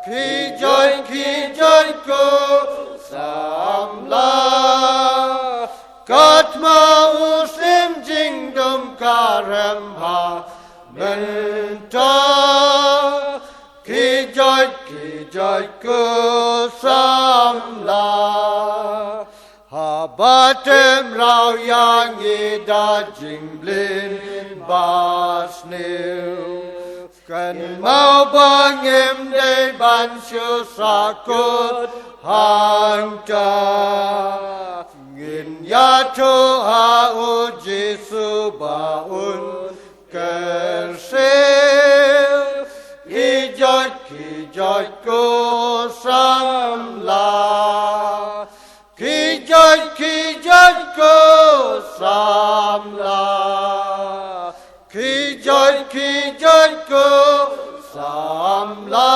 Khie joit, khie joit ko samla. Katba u Syiem Jingdum ka rem bha mynta. Khie joit, khie joit ko samla. Haba teh mraw ïa ngi da jingblin bad sniew, kynmaw ba ngim dei ban shu sahkut hangta. Ngin ïathuh ha U Jisu ba un kyrsiew. Khie joit, khie joit ko samla. Khie joit, khie joit ko samla. Khie joit, khie joit ko samla.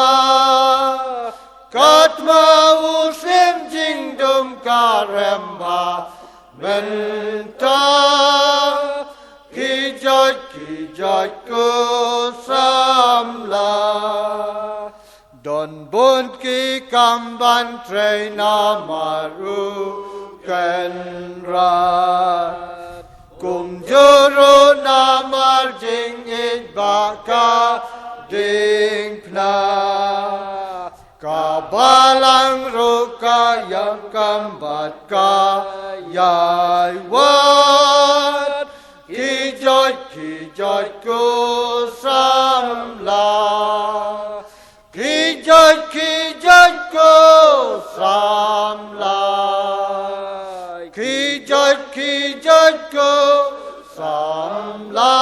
Katba u Syiem Jingdum ka rem bha mynta. Khie joit, khie joit ko samla. Don bun ki kam ban trei namar u Kynrad. Kumjuh ruh namar jingïeit bad ka diengphna. Ka Balang ruh ka ïoh kam bad ka ïai wad. Khie joit, khie joit ko samla. Khie joit, khie joit ko samla. Khie joit, khie joit ko samla.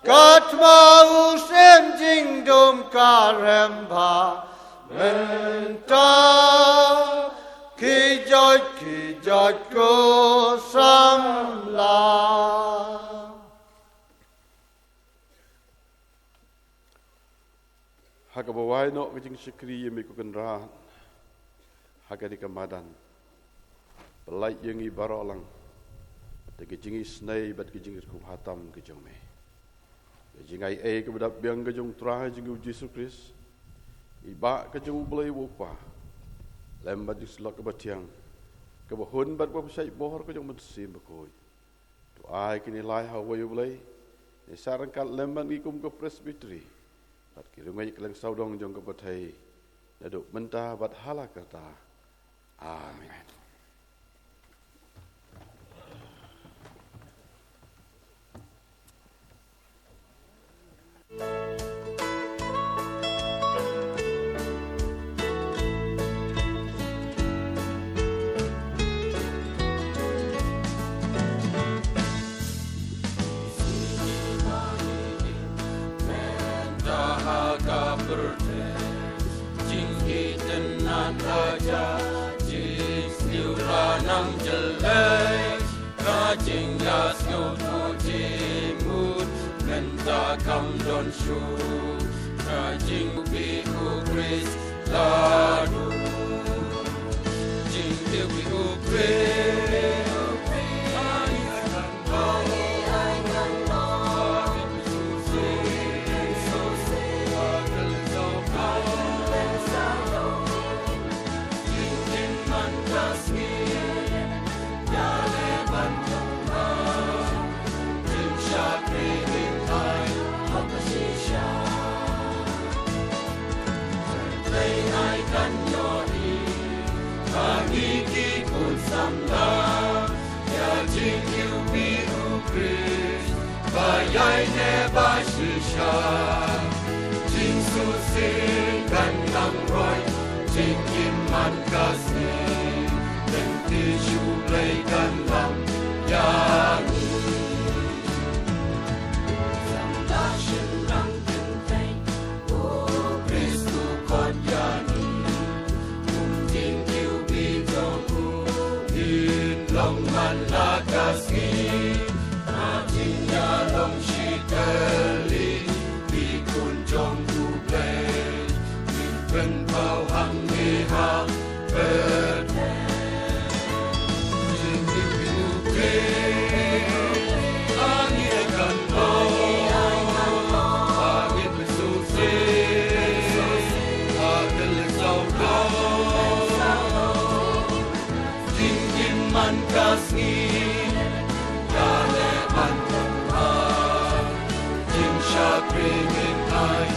Katba u Syiem Jingdum ka rem bha mynta. Khie joit, khie joit ko samla. Ha kaba wai noh ka jingshakri ïa me ko Kynrad ha kane ka madan, pynlait ïa ngi baroh lang da ka jingisynei bad ka jingkyrkhu bha tam ka jong me. Ka jingaiei kaba dap biang ka jong U Trai jong ngi U Jisu Khrist, i Bah ka jong U Blei U Kpa, lem bad jingsyllok kaba thiang, kaba hun bad kaba pynshait bor ka jong U Mynsiem Bakhuid. To ai kine lai ha uwei U Blei, ne sa ryngkat lem bad ngi kum ka Presbytery bad ki riew ngeit kylleng sawdong jong ka pyrthei, naduh mynta bad hala karta. Amen. Ta kam don shuh ka jingkyrpad U Khrist la dum. Jingkyrpad U Khrist. Ba ïaineh ba shisha, jingsngewsih kan nang roi, jingim man ka sngi, lynti sha U Blei kan lam ïa ngi. Sam da shynrang kynthei, U Khrist u khot ïa ngi. Kum jingkyrpad jong u, ngin long man la ka sngi. Ha jingïalong shi tylli, ki khun jong U Blei, ngin pynpaw hangne ha pyrthei. Jingim man ka sngi, ka leh ban jingshakri ngin ai.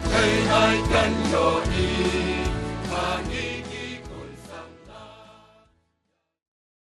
Pyrthei ai kan ïohi,